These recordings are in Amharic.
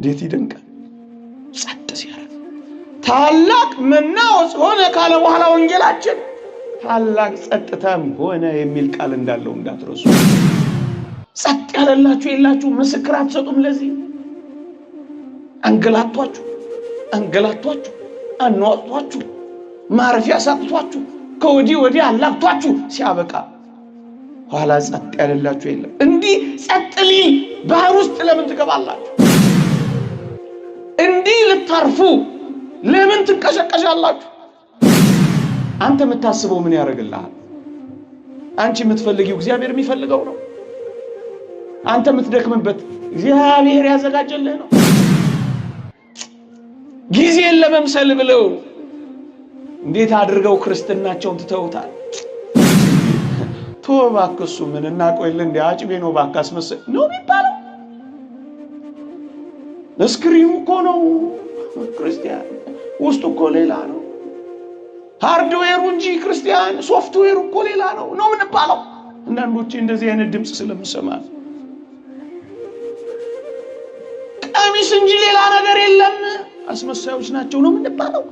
እንዴት ይደንቃል! ጸጥ ሲያደርግ ታላቅ መናወጽ ሆነ ካለ በኋላ ወንጌላችን ታላቅ ጸጥታም ሆነ የሚል ቃል እንዳለው እንዳትረሱ። ጸጥ ያለላችሁ የላችሁ፣ ምስክር አትሰጡም። ለዚህ አንገላቷችሁ አንገላቷችሁ አኗጧችሁ ማረፊያ ሳጥቷችሁ ከወዲህ ወዲህ አላግቷችሁ ሲያበቃ ኋላ ጸጥ ያለላችሁ የለም። እንዲህ ጸጥ ሊል ባህር ውስጥ ለምን ትገባላችሁ? እንዲህ ልታርፉ ለምን ትንቀሸቀሻላችሁ? አንተ የምታስበው ምን ያደርግልሃል? አንቺ የምትፈልጊው እግዚአብሔር የሚፈልገው ነው። አንተ የምትደክምበት እግዚአብሔር ያዘጋጀልህ ነው። ጊዜን ለመምሰል ብለው እንዴት አድርገው ክርስትናቸውን ትተውታል። ቶ እባክህ እሱ ምን እናውቀው የለ እንደ አጭቤ ነው እባክህ አስመሰል ነው የሚባለው። screen ኑ እኮ ነው ክርስቲያን፣ ውስጡ እኮ ሌላ ነው። hardware ኡ እንጂ ክርስቲያን፣ ሶፍትዌሩ እኮ ሌላ ነው ነው የምንባለው። አንዳንዶቼ እንደዚህ አይነት ድምፅ ስለምሰማ ቀሚስ እንጂ ሌላ ነገር የለም አስመሳዮች ናቸው ነው የምንባለው።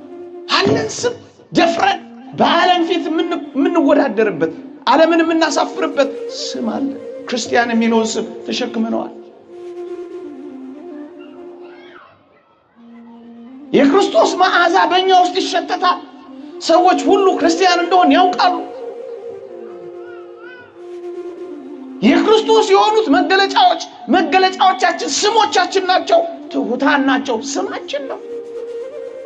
አለን ስም ደፍረን በዓለም ፊት የምንወዳደርበት ዓለምን የምናሳፍርበት ስም አለ። ክርስቲያን የሚለውን ስም ተሸክመነዋል። የክርስቶስ መዓዛ በእኛ ውስጥ ይሸተታል። ሰዎች ሁሉ ክርስቲያን እንደሆን ያውቃሉ። የክርስቶስ የሆኑት መገለጫዎች መገለጫዎቻችን ስሞቻችን ናቸው። ትሑታን ናቸው፣ ስማችን ነው።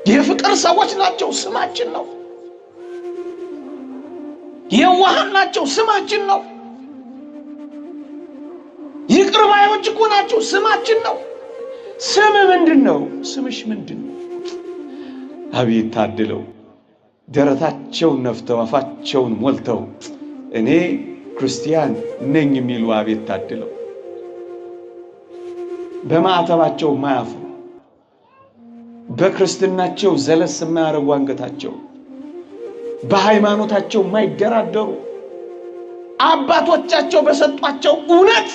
የፍቅር ሰዎች ናቸው፣ ስማችን ነው። የዋሃን ናቸው፣ ስማችን ነው። ይቅር ባዮች እኮ ናቸው፣ ስማችን ነው። ስም ምንድን ነው? ስምሽ ምንድን ነው? አቤት ታድለው ደረታቸውን ነፍተው አፋቸውን ሞልተው እኔ ክርስቲያን ነኝ የሚሉ አቤት ታድለው፣ በማዕተባቸው ማያፍሩ፣ በክርስትናቸው ዘለስ የማያደርጉ አንገታቸው፣ በሃይማኖታቸው የማይደራደሩ፣ አባቶቻቸው በሰጧቸው እውነት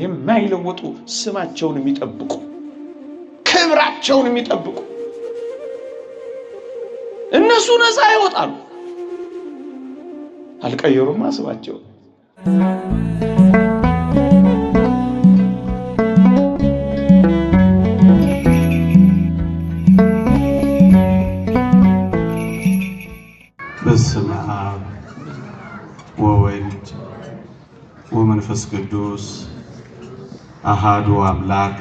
የማይለወጡ፣ ስማቸውን የሚጠብቁ፣ ክብራቸውን የሚጠብቁ እነሱ ነፃ ይወጣሉ። አልቀየሩም ስማቸው። በስመ አብ ወወልድ ወመንፈስ ቅዱስ አሃዱ አምላክ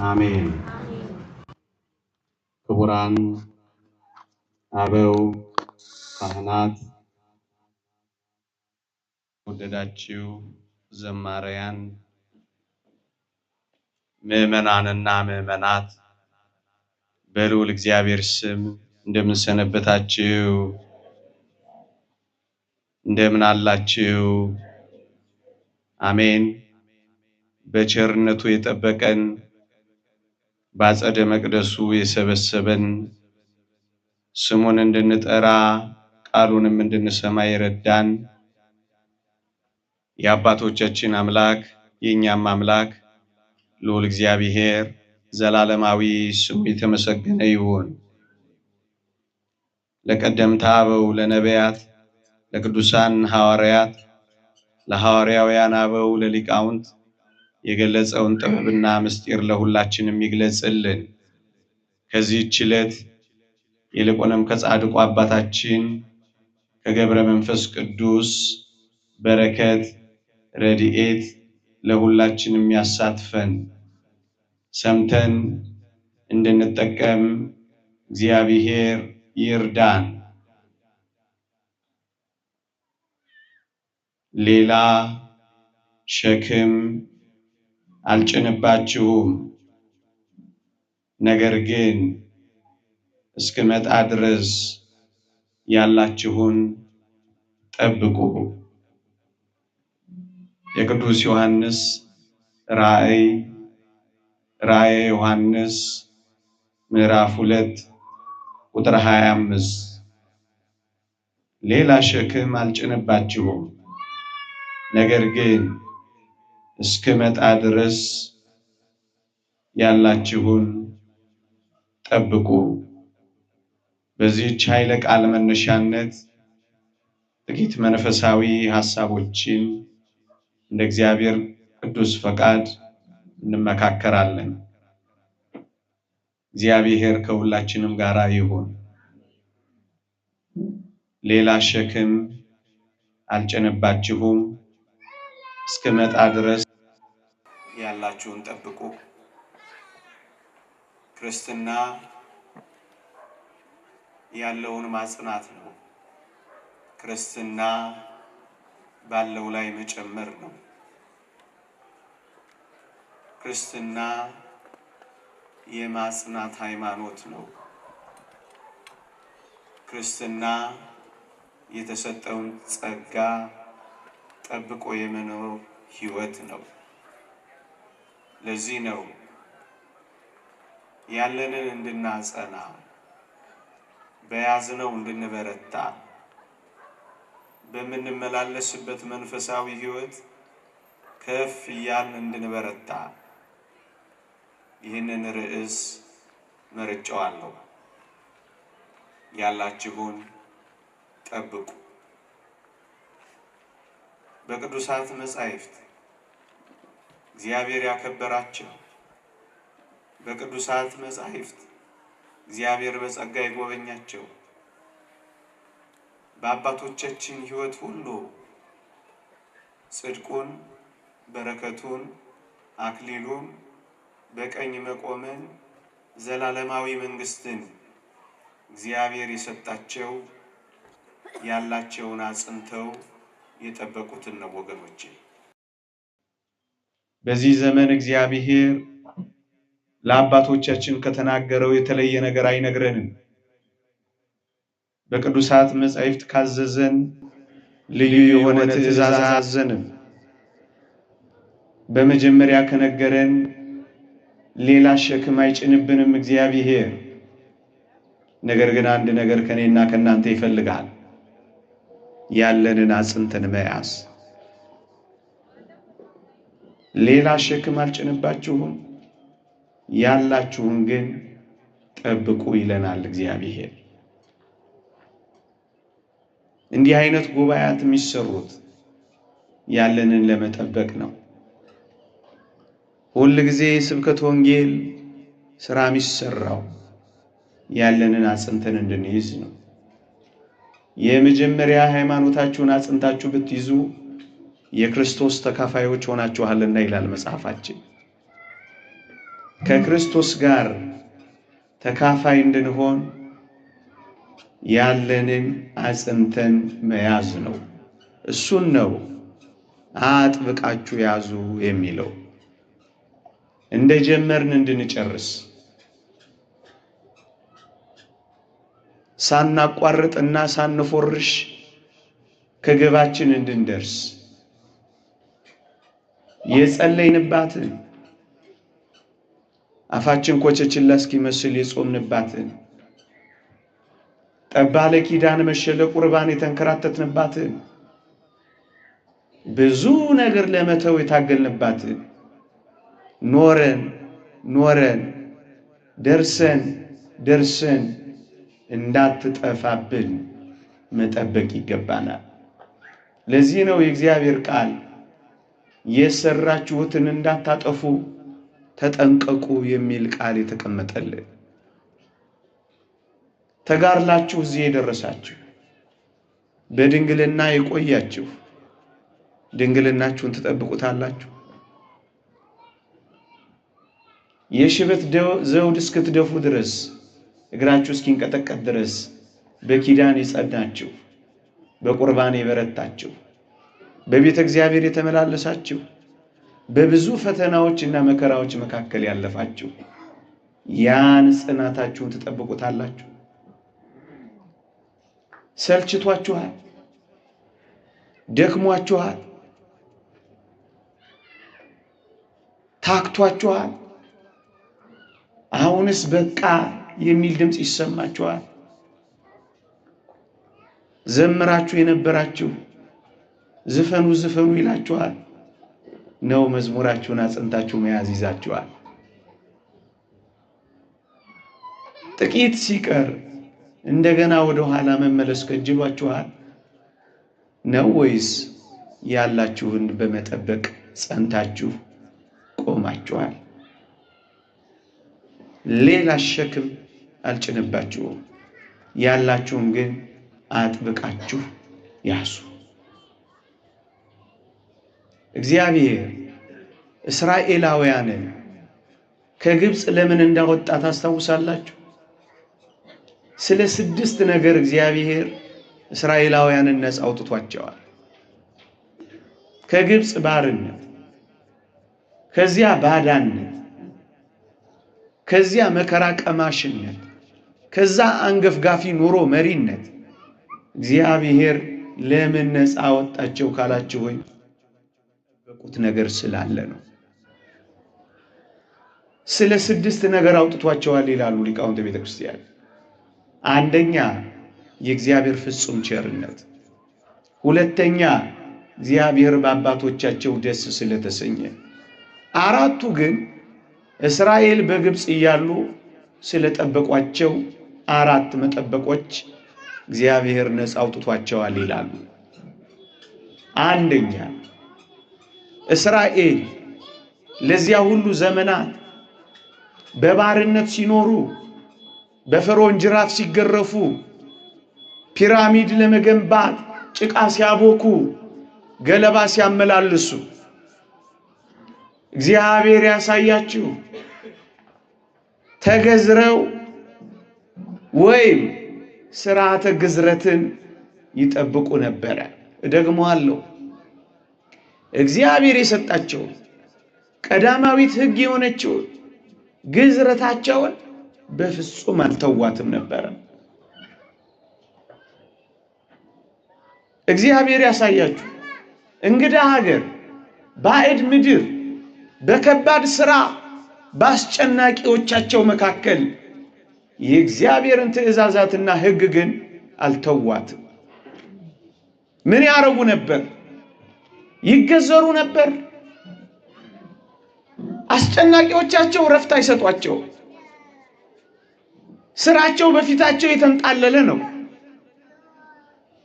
አሜን። ክቡራን አበው ካህናት፣ ወደዳችሁ ዘማሪያን፣ ምዕመናንና ምዕመናት በልዑል እግዚአብሔር ስም እንደምን ሰነበታችሁ? እንደምን አላችሁ? አሜን። በቸርነቱ የጠበቀን በአጸደ መቅደሱ የሰበሰበን ስሙን እንድንጠራ ቃሉንም እንድንሰማ የረዳን የአባቶቻችን አምላክ የእኛም አምላክ ልዑል እግዚአብሔር ዘላለማዊ ስሙ የተመሰገነ ይሁን። ለቀደምት አበው ለነቢያት፣ ለቅዱሳን ሐዋርያት፣ ለሐዋርያውያን አበው ለሊቃውንት የገለጸውን ጥበብና ምስጢር ለሁላችንም ይግለጽልን። ከዚህች ዕለት ይልቁንም ከጻድቁ አባታችን ከገብረ መንፈስ ቅዱስ በረከት ረድኤት ለሁላችንም ያሳትፈን፣ ሰምተን እንድንጠቀም እግዚአብሔር ይርዳን። ሌላ ሸክም አልጭንባችሁም፣ ነገር ግን እስክመጣ ድረስ ያላችሁን ጠብቁ። የቅዱስ ዮሐንስ ራእይ ራእየ ዮሐንስ ምዕራፍ 2 ቁጥር 25። ሌላ ሸክም አልጭንባችሁም፣ ነገር ግን እስክመጣ ድረስ ያላችሁን ጠብቁ። በዚህች ኃይለ ቃል መነሻነት ጥቂት መንፈሳዊ ሐሳቦችን እንደ እግዚአብሔር ቅዱስ ፈቃድ እንመካከራለን። እግዚአብሔር ከሁላችንም ጋር ይሁን። ሌላ ሸክም አልጨነባችሁም። እስክመጣ ድረስ ያላችሁን ጠብቁ። ክርስትና ያለውን ማጽናት ነው። ክርስትና ባለው ላይ መጨመር ነው። ክርስትና የማጽናት ሃይማኖት ነው። ክርስትና የተሰጠውን ጸጋ ጠብቆ የመኖር ሕይወት ነው። ለዚህ ነው ያለንን እንድናጸና፣ በያዝነው እንድንበረታ፣ በምንመላለስበት መንፈሳዊ ሕይወት ከፍ እያልን እንድንበረታ ይህንን ርዕስ መርጨዋለሁ። ያላችሁን ጠብቁ። በቅዱሳት መጻሕፍት እግዚአብሔር ያከበራቸው፣ በቅዱሳት መጻሕፍት እግዚአብሔር በጸጋ የጎበኛቸው፣ በአባቶቻችን ሕይወት ሁሉ ጽድቁን፣ በረከቱን፣ አክሊሉን፣ በቀኝ መቆምን፣ ዘላለማዊ መንግሥትን እግዚአብሔር የሰጣቸው ያላቸውን አጽንተው የጠበቁትን ነው ወገኖቼ። በዚህ ዘመን እግዚአብሔር ለአባቶቻችን ከተናገረው የተለየ ነገር አይነግረንም። በቅዱሳት መጻሕፍት ካዘዘን ልዩ የሆነ ትእዛዝ አዘንም። በመጀመሪያ ከነገረን ሌላ ሸክም አይጭንብንም እግዚአብሔር። ነገር ግን አንድ ነገር ከኔና ከናንተ ይፈልጋል፣ ያለንን አጽንተን መያዝ። ሌላ ሸክም አልጭንባችሁም፣ ያላችሁን ግን ጠብቁ ይለናል እግዚአብሔር። እንዲህ አይነት ጉባኤያት የሚሰሩት ያለንን ለመጠበቅ ነው። ሁል ጊዜ ስብከት ወንጌል ስራ የሚሰራው ያለንን አጽንተን እንድንይዝ ነው። የመጀመሪያ ሃይማኖታችሁን አጽንታችሁ ብትይዙ የክርስቶስ ተካፋዮች ሆናችኋልና ይላል መጽሐፋችን። ከክርስቶስ ጋር ተካፋይ እንድንሆን ያለንን አጽንተን መያዝ ነው። እሱን ነው አጥብቃችሁ ያዙ የሚለው። እንደጀመርን እንድንጨርስ፣ ሳናቋርጥና ሳንፎርሽ ከግባችን እንድንደርስ፣ የጸለይንባትን፣ አፋችን ኮቸችላ እስኪመስል የጾምንባትን፣ ጠባለ ኪዳን መሸለ ቁርባን የተንከራተትንባትን፣ ብዙ ነገር ለመተው የታገልንባትን ኖረን ኖረን ደርሰን ደርሰን እንዳትጠፋብን መጠበቅ ይገባናል። ለዚህ ነው የእግዚአብሔር ቃል የሰራችሁትን እንዳታጠፉ ተጠንቀቁ የሚል ቃል የተቀመጠልን። ተጋርላችሁ እዚህ የደረሳችሁ፣ በድንግልና የቆያችሁ ድንግልናችሁን ትጠብቁታላችሁ። የሽበት ዘውድ እስክትደፉ ድረስ፣ እግራችሁ እስኪንቀጠቀጥ ድረስ በኪዳን የጸናችሁ፣ በቁርባን የበረታችሁ፣ በቤተ እግዚአብሔር የተመላለሳችሁ፣ በብዙ ፈተናዎች እና መከራዎች መካከል ያለፋችሁ ያን ጽናታችሁን ትጠብቁታላችሁ። ሰልችቷችኋል፣ ደክሟችኋል፣ ታክቷችኋል። አሁንስ በቃ የሚል ድምፅ ይሰማችኋል። ዘምራችሁ የነበራችሁ ዝፈኑ ዝፈኑ ይላችኋል። ነው መዝሙራችሁን አጽንታችሁ መያዝ ይዛችኋል። ጥቂት ሲቀር እንደገና ወደ ኋላ መመለስ ከጅሏችኋል ነው ወይስ ያላችሁን በመጠበቅ ጸንታችሁ ቆማችኋል? ሌላ ሸክም አልጭንባችሁም፣ ያላችሁን ግን አጥብቃችሁ ያዙ። እግዚአብሔር እስራኤላውያንን ከግብፅ ለምን እንዳወጣ ታስታውሳላችሁ? ስለ 6 ነገር እግዚአብሔር እስራኤላውያንን ነፃ አውጥቷቸዋል። ከግብፅ ባርነት፣ ከዚያ ባዳነት፣ ከዚያ መከራ ቀማሽነት፣ ከዛ አንገፍጋፊ ኑሮ መሪነት እግዚአብሔር ለምን ነፃ አወጣቸው ካላችሁ በቁት ነገር ስላለ ነው። ስለ 6 ነገር አውጥቷቸዋል ይላሉ ሊቃውንተ ቤተክርስቲያን። አንደኛ የእግዚአብሔር ፍጹም ቸርነት፣ ሁለተኛ እግዚአብሔር በአባቶቻቸው ደስ ስለተሰኘ፣ አራቱ ግን እስራኤል በግብፅ እያሉ ስለጠበቋቸው 4 መጠበቆች እግዚአብሔር ነፃ አውጥቷቸዋል ይላሉ። አንደኛ እስራኤል ለዚያ ሁሉ ዘመናት በባርነት ሲኖሩ፣ በፈርዖን ጅራፍ ሲገረፉ፣ ፒራሚድ ለመገንባት ጭቃ ሲያቦኩ፣ ገለባ ሲያመላልሱ እግዚአብሔር ያሳያችሁ ተገዝረው ወይም ስርዓተ ግዝረትን ይጠብቁ ነበር። እደግመዋለሁ፣ እግዚአብሔር የሰጣቸው ቀዳማዊት ሕግ የሆነችው ግዝረታቸውን በፍጹም አልተዋትም ነበር። እግዚአብሔር ያሳያችሁ እንግዳ ሀገር፣ ባዕድ ምድር፣ በከባድ ስራ ባስጨናቂዎቻቸው መካከል የእግዚአብሔርን ትእዛዛትና ሕግ ግን አልተዋትም። ምን ያረጉ ነበር? ይገዘሩ ነበር። አስጨናቂዎቻቸው ረፍት አይሰጧቸው። ስራቸው በፊታቸው የተንጣለለ ነው።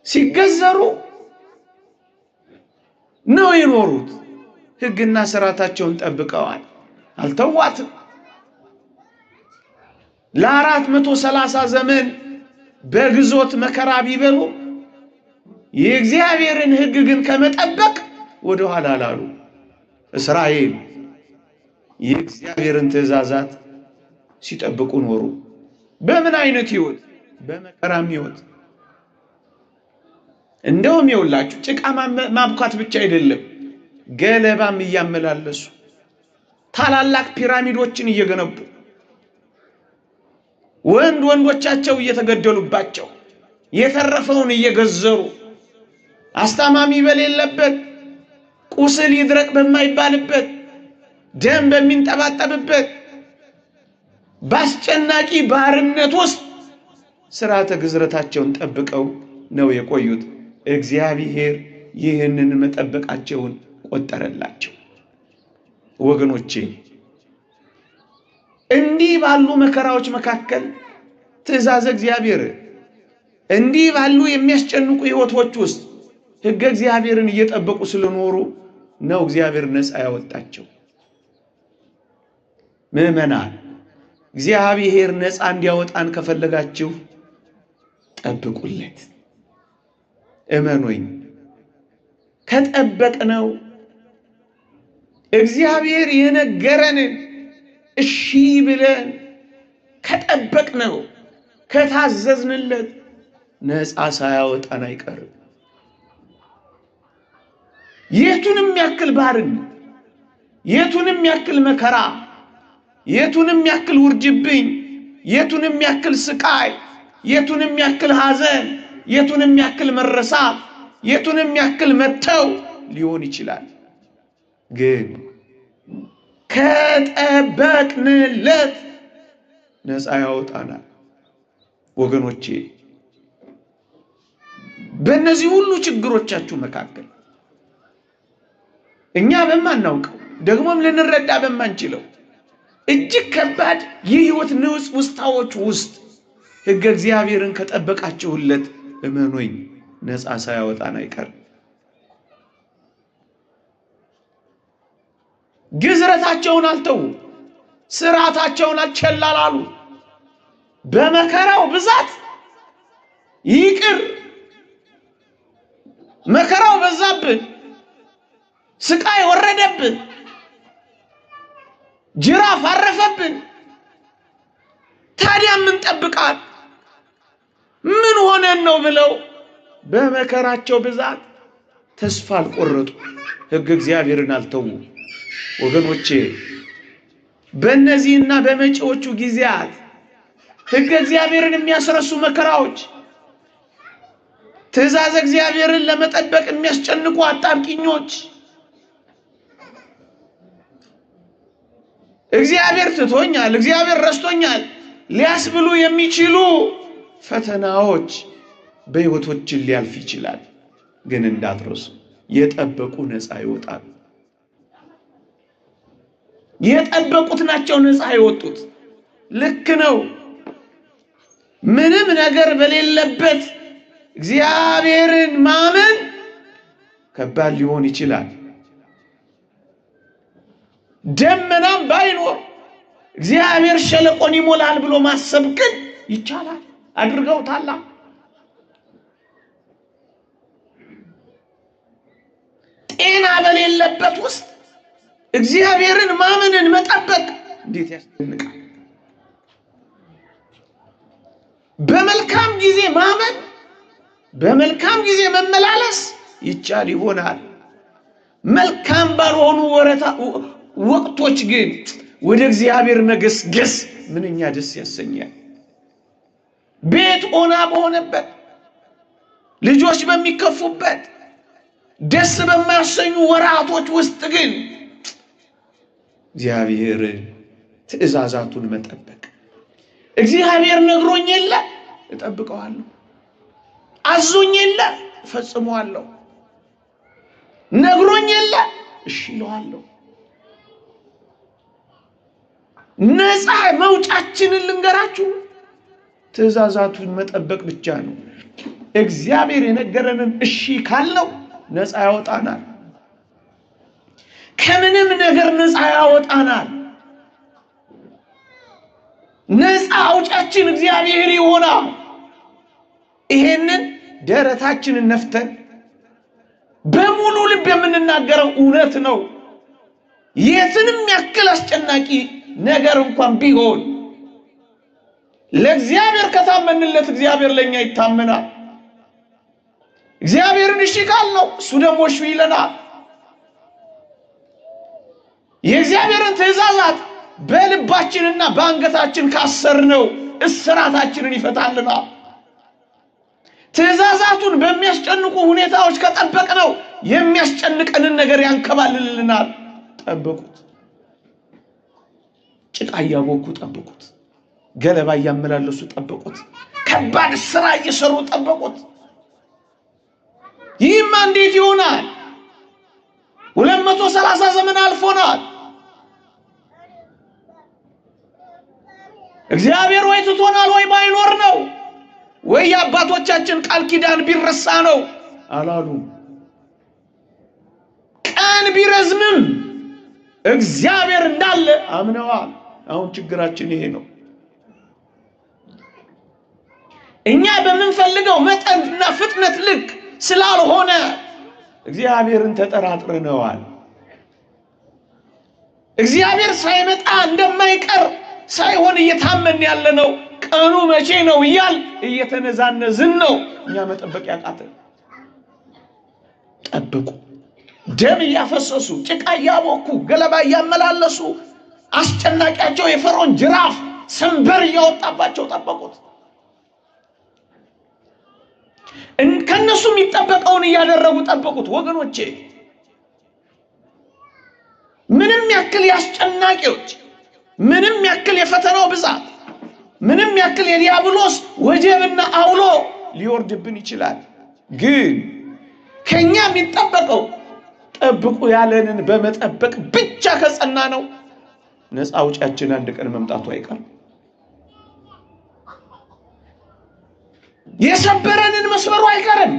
ሲገዘሩ ነው የኖሩት። ሕግና ስርዓታቸውን ጠብቀዋል፣ አልተዋትም። ለ430 ዘመን በግዞት መከራ ቢበሉ የእግዚአብሔርን ሕግ ግን ከመጠበቅ ወደ ኋላ አላሉ። እስራኤል የእግዚአብሔርን ትእዛዛት ሲጠብቁ ኖሩ። በምን አይነት ህይወት? በመከራም ህይወት። እንደውም ይኸውላችሁ ጭቃ ማብኳት ብቻ አይደለም፣ ገለባም እያመላለሱ ታላላቅ ፒራሚዶችን እየገነቡ ወንድ ወንዶቻቸው እየተገደሉባቸው የተረፈውን እየገዘሩ አስታማሚ በሌለበት፣ ቁስል ይድረቅ በማይባልበት፣ ደም በሚንጠባጠብበት ባስጨናቂ ባርነት ውስጥ ስርዓተ ግዝረታቸውን ጠብቀው ነው የቆዩት። እግዚአብሔር ይህንን መጠበቃቸውን ቆጠረላቸው። ወገኖቼ እንዲህ ባሉ መከራዎች መካከል ትእዛዝ እግዚአብሔር፣ እንዲህ ባሉ የሚያስጨንቁ ህይወቶች ውስጥ ሕገ እግዚአብሔርን እየጠበቁ ስለኖሩ ነው እግዚአብሔር ነፃ ያወጣቸው። ምዕመናን እግዚአብሔር ነፃ እንዲያወጣን ከፈለጋችሁ ጠብቁለት። እመኑኝ፣ ከጠበቅነው እግዚአብሔር የነገረንን እሺ ብለን ከጠበቅነው ከታዘዝንለት ነፃ ሳያወጣን አይቀርም። የቱንም ያክል ባርነት፣ የቱንም ያክል መከራ፣ የቱንም ያክል ውርጅብኝ፣ የቱንም ያክል ስቃይ፣ የቱንም ያክል ሐዘን፣ የቱንም ያክል መረሳት፣ የቱንም ያክል መተው ሊሆን ይችላል። ግን ከጠበቅንለት ነፃ ያወጣናል። ወገኖቼ በእነዚህ ሁሉ ችግሮቻችሁ መካከል እኛ በማናውቀው ደግሞም ልንረዳ በማንችለው እጅግ ከባድ የሕይወት ንውጽ ውስታዎች ውስጥ ሕገ እግዚአብሔርን ከጠበቃችሁለት እመኑኝ ነፃ ሳያወጣን አይቀርም። ግዝረታቸውን አልተዉ፣ ስርዓታቸውን አልቸላላሉ። በመከራው ብዛት ይቅር መከራው በዛብን፣ ስቃይ ወረደብን፣ ጅራፍ አረፈብን። ታዲያ ምን ጠብቃል? ምን ሆነን ነው ብለው በመከራቸው ብዛት ተስፋ አልቆረጡ፣ ሕግ እግዚአብሔርን አልተዉ። ወገኖቼ በእነዚህና በመጪዎቹ ጊዜያት ሕገ እግዚአብሔርን የሚያስረሱ መከራዎች፣ ትእዛዝ እግዚአብሔርን ለመጠበቅ የሚያስጨንቁ አጣብቂኞች፣ እግዚአብሔር ትቶኛል፣ እግዚአብሔር ረስቶኛል ሊያስብሉ የሚችሉ ፈተናዎች በሕይወቶችን ሊያልፍ ይችላል። ግን እንዳትረሱ የጠበቁ ነፃ ይወጣሉ። የጠበቁት ናቸው ነፃ የወጡት። ልክ ነው። ምንም ነገር በሌለበት እግዚአብሔርን ማመን ከባድ ሊሆን ይችላል። ደመናም ባይኖር እግዚአብሔር ሸለቆን ይሞላል ብሎ ማሰብ ግን ይቻላል። አድርገውታል። ጤና በሌለበት ውስጥ እግዚአብሔርን ማመንን መጠበቅ እንዴት ያስደንቃል! በመልካም ጊዜ ማመን፣ በመልካም ጊዜ መመላለስ ይቻል ይሆናል። መልካም ባልሆኑ ወቅቶች ግን ወደ እግዚአብሔር መገስገስ ምንኛ ደስ ያሰኛል። ቤት ኦና በሆነበት፣ ልጆች በሚከፉበት፣ ደስ በማያሰኙ ወራቶች ውስጥ ግን እግዚአብሔርን ትእዛዛቱን መጠበቅ፣ እግዚአብሔር ነግሮኝ የለ እጠብቀዋለሁ፣ አዞኝ የለ እፈጽመዋለሁ፣ ነግሮኝ የለ እሺ እለዋለሁ። ነፃ መውጫችንን ልንገራችሁ፣ ትእዛዛቱን መጠበቅ ብቻ ነው። እግዚአብሔር የነገረንን እሺ ካልነው ነፃ ያወጣናል። ከምንም ነገር ነፃ ያወጣናል። ነፃ አውጫችን እግዚአብሔር ይሆናል። ይሄንን ደረታችንን ነፍተን በሙሉ ልብ የምንናገረው እውነት ነው። የትንም ያክል አስጨናቂ ነገር እንኳን ቢሆን ለእግዚአብሔር ከታመንለት እግዚአብሔር ለኛ ይታመናል። እግዚአብሔርን እሺ ካልነው እሱ ደግሞ እሺ ይለናል። የእግዚአብሔርን ትእዛዛት በልባችንና በአንገታችን ካሰርነው እስራታችንን ይፈታልናል። ትእዛዛቱን በሚያስጨንቁ ሁኔታዎች ከጠበቅነው የሚያስጨንቀንን ነገር ያንከባልልልናል። ጠብቁት። ጭቃ እያቦኩ ጠብቁት። ገለባ እያመላለሱ ጠብቁት። ከባድ ስራ እየሰሩ ጠበቁት። ይህማ እንዴት ይሆናል? 230 ዘመን አልፎናል። እግዚአብሔር ወይ ትቶናል ወይ ባይኖር ነው ወይ የአባቶቻችን ቃል ኪዳን ቢረሳ ነው አላሉም። ቀን ቢረዝምም እግዚአብሔር እንዳለ አምነዋል። አሁን ችግራችን ይሄ ነው። እኛ በምንፈልገው መጠንና ፍጥነት ልክ ስላልሆነ እግዚአብሔርን ተጠራጥረነዋል። እግዚአብሔር ሳይመጣ እንደማይቀር ሳይሆን እየታመን ያለነው ቀኑ መቼ ነው እያል እየተነዛነዝን ነው። እኛ መጠበቅ ያቃተን። ጠብቁ። ደም እያፈሰሱ ጭቃ እያቦኩ ገለባ እያመላለሱ አስጨናቂያቸው የፈርዖን ጅራፍ ሰንበር እያወጣባቸው ጠበቁት። ከነሱ የሚጠበቀውን እያደረጉ ጠበቁት። ወገኖቼ ምንም ያክል ያስጨናቂዎች፣ ምንም ያክል የፈተናው ብዛት፣ ምንም ያክል የዲያብሎስ ወጀብና አውሎ ሊወርድብን ይችላል። ግን ከኛ የሚጠበቀው ጠብቁ ያለንን በመጠበቅ ብቻ ከጸና ነው። ነፃ አውጪያችን አንድ ቀን መምጣቱ አይቀርም። የሰበረንን መስበሩ አይቀርም።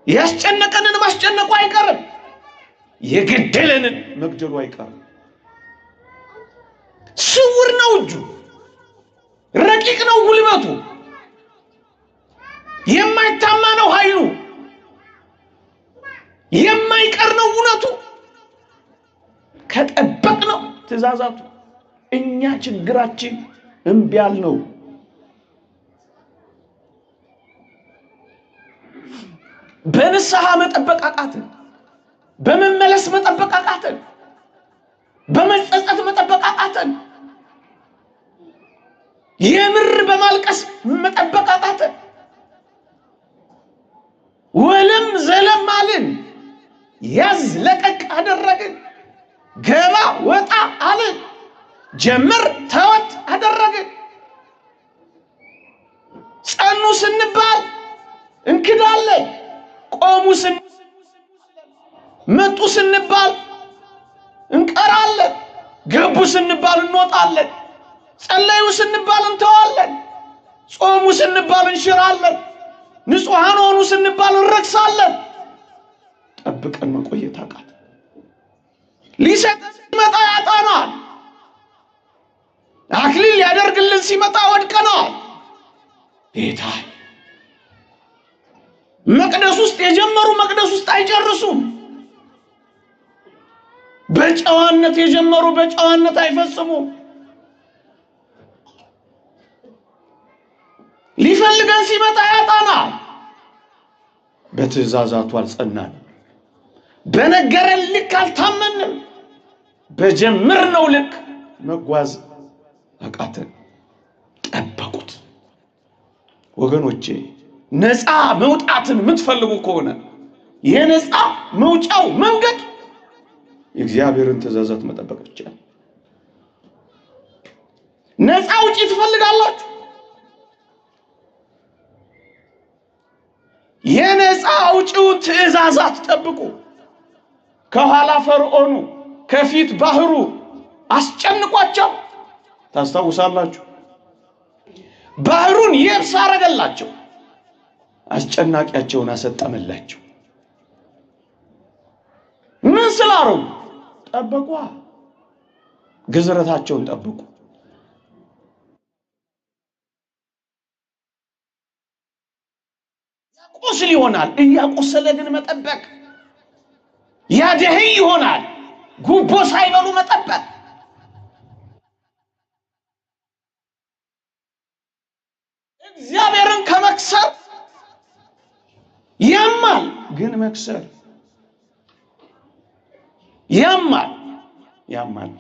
ያስጨነቀንን ማስጨነቁ አይቀርም። የገደለንን መግደሉ አይቀርም። ስውር ነው እጁ፣ ረቂቅ ነው ጉልበቱ፣ የማይታማ ነው ኃይሉ፣ የማይቀር ነው እውነቱ። ከጠበቅ ነው ትእዛዛቱ። እኛ ችግራችን እምቢ አልነው። በንስሐ መጠበቅ አቃተን። በመመለስ መጠበቅ አቃተን። በመጸጸት መጠበቅ አቃተን። የምር በማልቀስ መጠበቅ አቃተን። ወለም ዘለም አልን። ያዝ ለቀቅ አደረግን። ገባ ወጣ አልን። ጀምር ተወት አደረግን። ጸኑ ስንባል እንክዳለን። ቆሙ መጡ ስንባል እንቀራለን። ገቡ ስንባል እንወጣለን። ጸለዩ ስንባል እንተዋለን። ጾሙ ስንባል እንሽራለን። ንጹሐን ሆኑ ስንባል እንረክሳለን። ጠብቀን መቆየት አቃተን። ሊሰጠን ሲመጣ ያጣናል። አክሊል ሊያደርግልን ሲመጣ ወድቀናል። ጌታ መቅደስ ውስጥ የጀመሩ መቅደስ ውስጥ አይጨርሱም። በጨዋነት የጀመሩ በጨዋነት አይፈጽሙም። ሊፈልገን ሲመጣ ያጣናል። በትእዛዛቱ አልጸናንም። በነገረን ልክ አልታመንም። በጀመርነው ልክ መጓዝ አቃተን። ጠበቁት። ወገኖቼ ነፃ መውጣትን የምትፈልጉ ከሆነ የነፃ መውጫው መንገድ የእግዚአብሔርን ትእዛዛት መጠበቅ ብቻ ነው። ነፃ አውጪ ትፈልጋላችሁ? የነፃ አውጪውን ትእዛዛት ጠብቁ። ከኋላ ፈርዖኑ ከፊት ባህሩ አስጨንቋቸው ታስታውሳላችሁ። ባህሩን የብስ አረገላቸው፣ አስጨናቂያቸውን አሰጠመላቸው። ምን ስላረጉ? ጠበቋ። ግዝረታቸውን ጠብቁ። ያቆስል ይሆናል፣ እያቆሰለ ግን መጠበቅ። ያደህይ ይሆናል፣ ጉቦ ሳይበሉ መጠበቅ። እግዚአብሔርን ከመክሰር ያማል፣ ግን መክሰር ያማል ያማል።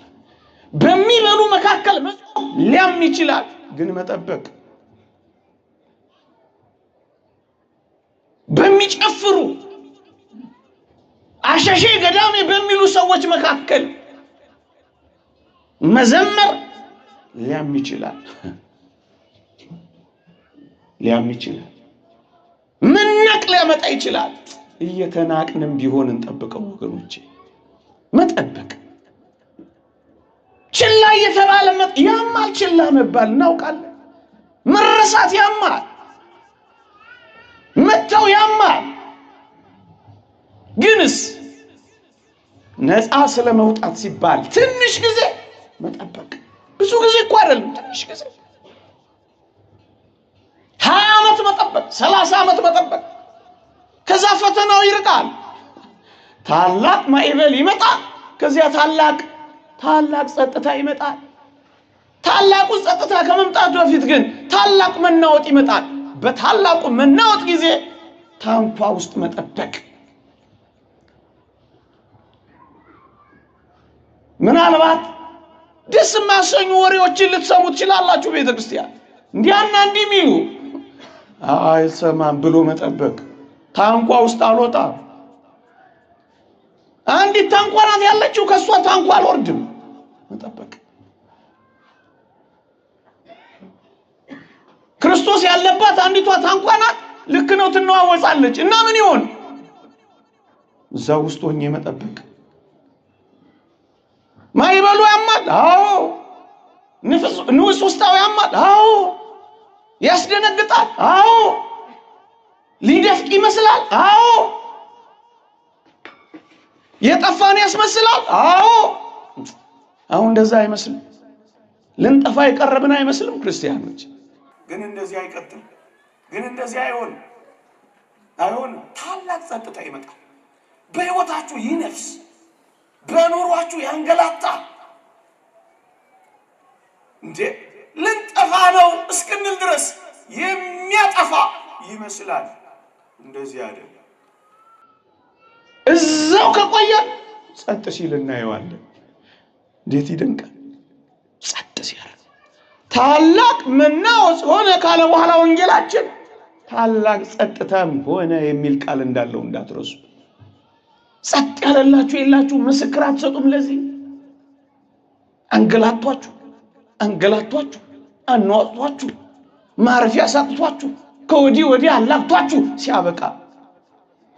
በሚበሉ መካከል መጾም ሊያም ይችላል፣ ግን መጠበቅ። በሚጨፍሩ አሸሼ ገዳሜ በሚሉ ሰዎች መካከል መዘመር ሊያም ይችላል ሊያም ይችላል። መናቅ ሊያመጣ ይችላል። እየተናቅንም ቢሆን እንጠብቀው ወገኖቼ። መጠበቅ ችላ እየተባለ ያማል። ችላ መባል እናውቃለን። መረሳት ያማል። መተው ያማል። ግንስ ነፃ ስለመውጣት ሲባል ትንሽ ጊዜ መጠበቅ፣ ብዙ ጊዜ እኮ አይደለም፣ ትንሽ ጊዜ 20 ዓመት መጠበቅ፣ 30 ዓመት መጠበቅ። ከዛ ፈተናው ይርቃል። ታላቅ ማዕበል ይመጣል። ከዚያ ታላቅ ታላቅ ጸጥታ ይመጣል። ታላቁ ጸጥታ ከመምጣቱ በፊት ግን ታላቅ መናወጥ ይመጣል። በታላቁ መናወጥ ጊዜ ታንኳ ውስጥ መጠበቅ። ምናልባት ደስ የማያሰኙ ወሬዎችን ልትሰሙ ትችላላችሁ። ቤተክርስቲያን እንዲያና እንዲህ የሚሉ አይሰማም ብሎ መጠበቅ። ታንኳ ውስጥ አልወጣም። አንዲት ታንኳ ናት ያለችው፣ ከሷ ታንኳ አልወርድም። መጠበቅ። ክርስቶስ ያለባት አንዲቷ ታንኳ ናት። ልክ ነው፣ ትነዋወጻለች። እና ምን ይሆን? እዛ ውስጥ ሆኜ መጠበቅ። ማይበሉ አዎ። ንዑስ ውስጣዊ ያማል። አዎ። ያስደነግጣል። አዎ። ሊደፍቅ ይመስላል። አዎ። የጠፋን ያስመስላል። አዎ። አሁን እንደዛ አይመስልም። ልንጠፋ የቀረብን አይመስልም ክርስቲያኖች። ግን እንደዚህ አይቀጥልም። ግን እንደዚህ አይሆንም፣ አይሆንም። ታላቅ ጸጥታ ይመጣል። በሕይወታችሁ ይነፍስ፣ በኑሯችሁ ያንገላታ። እንዴ ልንጠፋ ነው እስክንል ድረስ የሚያጠፋ ይመስላል። እንደዚህ አይደለም። እዛው ከቆየን ጸጥ ሲል እናየዋለን። እንዴት ይደንቃል! ጸጥ ሲያደርግ ታላቅ መናወጽ ሆነ ካለ በኋላ ወንጌላችን ታላቅ ጸጥታም ሆነ የሚል ቃል እንዳለው እንዳትረሱ። ጸጥ ያለላችሁ የላችሁ፣ ምስክር አትሰጡም። ለዚህ አንገላቷችሁ አንገላቷችሁ አኗጧችሁ ማረፊያ ሳጥቷችሁ ከወዲህ ወዲህ አላግቷችሁ ሲያበቃ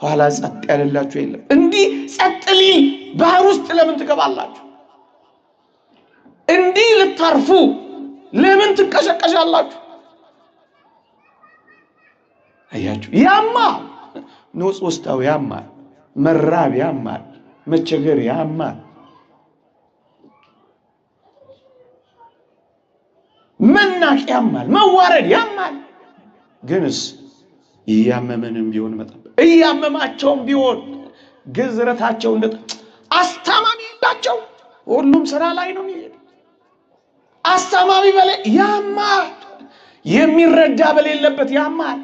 ኋላ ጸጥ ያለላችሁ የለም። እንዲህ ጸጥ ሊል ባህር ውስጥ ለምን ትገባላችሁ? እንዲህ ልታርፉ ለምን ትንቀሸቀሻላችሁ? አያችሁ፣ ያማ ንዑስ ውስጣዊ ያማል፣ መራብ ያማል፣ መቸገር ያማል፣ መናቅ ያማል፣ መዋረድ ያማል። ግንስ እያመመንም ቢሆን መጠበቅ፣ እያመማቸውም ቢሆን ግዝረታቸው እንደ አስታማሚ የላቸው። ሁሉም ስራ ላይ ነው የሚሄድ። አስታማሚ በላይ ያማል፣ የሚረዳ በሌለበት ያማል፣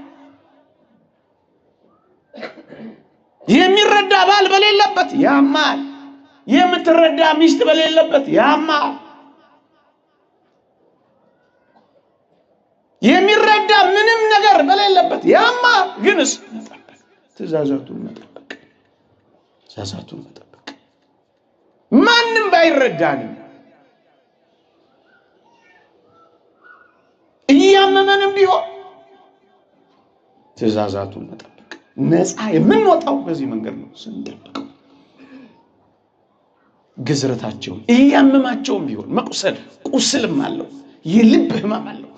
የሚረዳ ባል በሌለበት ያማል፣ የምትረዳ ሚስት በሌለበት ያማል፣ የሚረዳ ምንም ነገር በሌለበት ያማል። ግንስ መጠበቅ፣ ትእዛዛቱን መጠበቅ፣ ትእዛዛቱን መጠበቅ ማንም ባይረዳንም እያመመንም ቢሆን ትእዛዛቱን መጠበቅ። ነፃ የምንወጣው በዚህ መንገድ ነው፣ ስንጠብቀው። ግዝረታቸውን እያመማቸውም ቢሆን መቁሰል፣ ቁስልም አለው፣ የልብ ህመም አለው።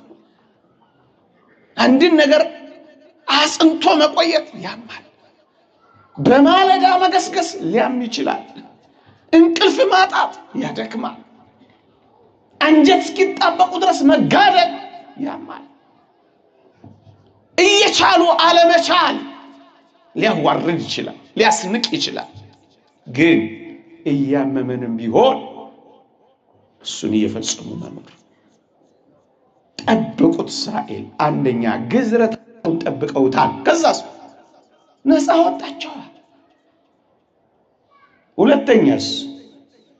አንድን ነገር አጽንቶ መቆየት ያማል። በማለዳ መገስገስ ሊያም ይችላል። እንቅልፍ ማጣት ያደክማል። አንጀት እስኪጣበቁ ድረስ መጋደል ያማል። እየቻሉ አለመቻል ሊያዋርድ ይችላል፣ ሊያስንቅ ይችላል። ግን እያመመንም ቢሆን እሱን እየፈጸሙ መኖር። ጠብቁት እስራኤል። አንደኛ ግዝረታቸውን ጠብቀውታል። ከዛስ ነፃ ወጣቸዋል። ሁለተኛስ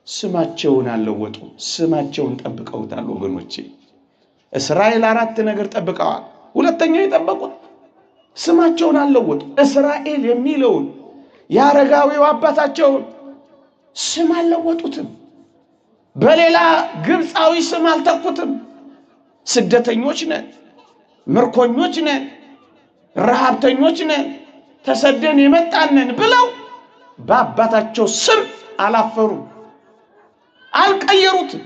ስማቸውን አልለወጡም። ስማቸውን ጠብቀውታል። ወገኖቼ እስራኤል አራት ነገር ጠብቀዋል። ሁለተኛ የጠበቁት ስማቸውን አልለወጡም። እስራኤል የሚለውን የአረጋዊው አባታቸውን ስም አልለወጡትም። በሌላ ግብፃዊ ስም አልተኩትም። ስደተኞች ነን፣ ምርኮኞች ነን፣ ረሃብተኞች ነን፣ ተሰደን የመጣነን ብለው በአባታቸው ስም አላፈሩም፣ አልቀየሩትም፣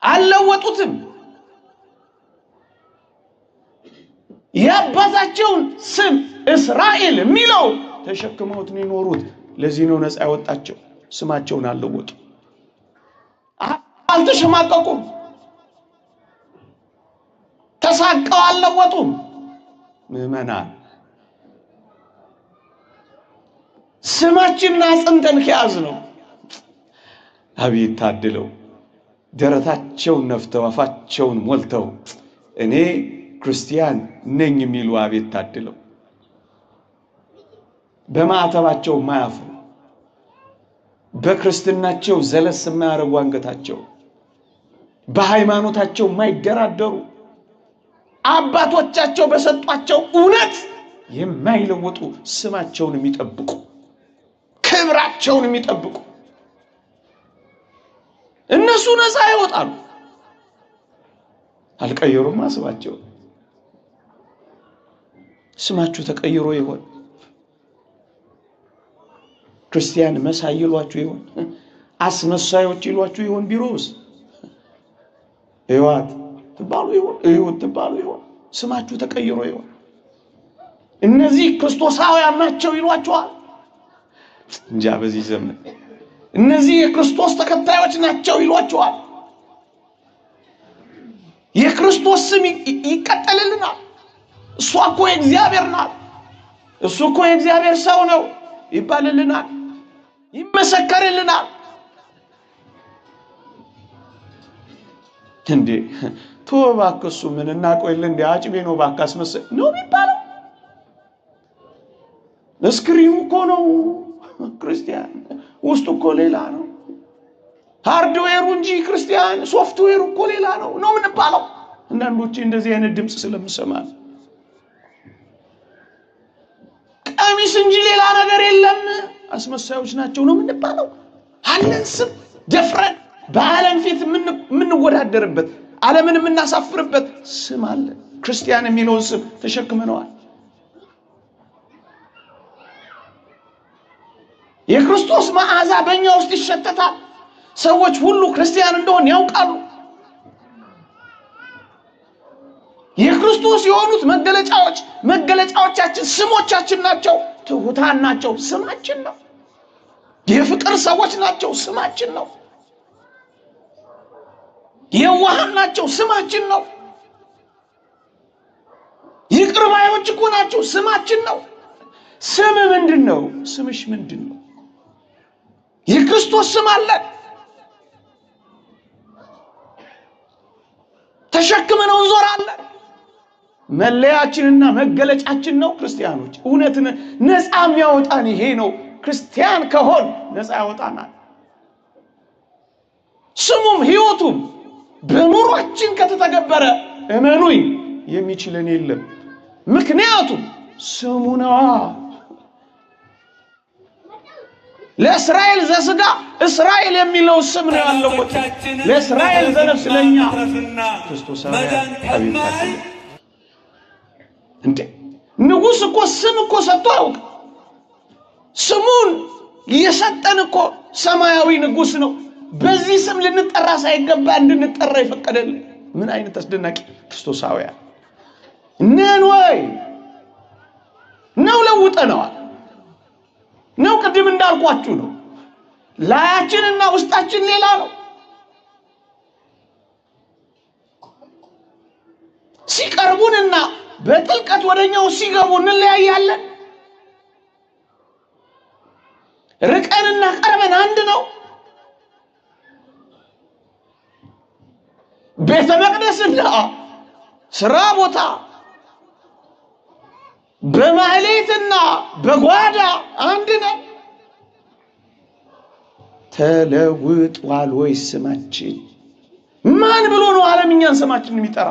አልለወጡትም። የአባታቸውን ስም እስራኤል የሚለው ተሸክመውት ነው የኖሩት። ለዚህ ነው ነፃ ያወጣቸው። ስማቸውን አልለወጡ፣ አልተሸማቀቁም፣ ተሳቀው አልለወጡም። ምዕመናን ስማችንን አጽንተን ከያዝ ነው። አቤት ታድለው ደረታቸውን ነፍተው አፋቸውን ሞልተው እኔ ክርስቲያን ነኝ የሚሉ አቤት ታድለው፣ በማዕተባቸው የማያፍሩ፣ በክርስትናቸው ዘለስ የማያደርጉ አንገታቸው፣ በሃይማኖታቸው የማይደራደሩ፣ አባቶቻቸው በሰጧቸው እውነት የማይለወጡ፣ ስማቸውን የሚጠብቁ፣ ክብራቸውን የሚጠብቁ እነሱ ነፃ ይወጣሉ። አልቀየሩም ስማቸው። ስማችሁ ተቀይሮ ይሆን? ክርስቲያን መሳይ ይሏችሁ ይሆን? አስመሳዮች ይሏችሁ ይሆን? ቢሮ ውስጥ እዩዋት ትባሉ ይሆን? እዩት ትባሉ ይሆን? ስማችሁ ተቀይሮ ይሆን? እነዚህ ክርስቶሳውያን ናቸው ይሏችኋል? እንጃ። በዚህ ዘመን እነዚህ የክርስቶስ ተከታዮች ናቸው ይሏችኋል? የክርስቶስ ስም ይቀጠልልናል። እሷ እኮ የእግዚአብሔር ናት፣ እሱ እኮ የእግዚአብሔር ሰው ነው ይባልልናል፣ ይመሰከርልናል። እንዴ ቶ እባክህ እሱ ምን እናውቀው የለ እንዴ አጭቤ ነው እባክህ አስመሳይ ነው የሚባለው። screen ኑ እኮ ነው ክርስቲያን፣ ውስጡ እኮ ሌላ ነው። hardware ኡ እንጂ ክርስቲያን፣ ሶፍትዌሩ እኮ ሌላ ነው ነው የምንባለው። አንዳንዶቼ እንደዚህ አይነት ድምፅ ስለምሰማ ቀሚስ እንጂ ሌላ ነገር የለም አስመሳዮች ናቸው ነው የምንባለው። አለን ስም ደፍረን በዓለም ፊት የምንወዳደርበት ዓለምን የምናሳፍርበት ስም አለ። ክርስቲያን የሚለውን ስም ተሸክመነዋል። የክርስቶስ መዓዛ በእኛ ውስጥ ይሸተታል። ሰዎች ሁሉ ክርስቲያን እንደሆን ያውቃሉ። የክርስቶስ የሆኑት መገለጫዎች መገለጫዎቻችን ስሞቻችን ናቸው። ትሑታን ናቸው፣ ስማችን ነው። የፍቅር ሰዎች ናቸው፣ ስማችን ነው። የዋሃን ናቸው፣ ስማችን ነው። ይቅር ባዮች እኮ ናቸው፣ ስማችን ነው። ስም ምንድን ነው? ስምሽ ምንድን ነው? የክርስቶስ ስም አለን። ተሸክመነው እንዞራለን። መለያችንና መገለጫችን ነው። ክርስቲያኖች እውነትን ነፃ የሚያወጣን ይሄ ነው። ክርስቲያን ከሆን ነፃ ያወጣናል። ስሙም ሕይወቱም በኑሯችን ከተተገበረ እመኑኝ የሚችለን የለም። ምክንያቱም ስሙ ነዋ። ለእስራኤል ዘሥጋ እስራኤል የሚለው ስም ነው ያለው። ለእስራኤል ዘነፍስ ለኛ ክርስቶሳውያን አቤት እንዴ! ንጉሥ እኮ ስም እኮ ሰጥቶ አያውቅም። ስሙን የሰጠን እኮ ሰማያዊ ንጉሥ ነው። በዚህ ስም ልንጠራ ሳይገባ እንድንጠራ የፈቀደልን ምን አይነት አስደናቂ ክርስቶሳውያን ነን ወይ? ነው ለውጠነዋል? ነው ቅድም እንዳልኳችሁ ነው። ላያችንና ውስጣችን ሌላ ነው። ሲቀርቡንና በጥልቀት ወደኛው ሲገቡ እንለያያለን። ርቀንና ቀርበን አንድ ነው። ቤተ መቅደስና ስራ ቦታ፣ በማህሌትና በጓዳ አንድ ነው። ተለውጧል ወይ ስማችን? ማን ብሎ ነው ዓለም እኛን ስማችንን የሚጠራ?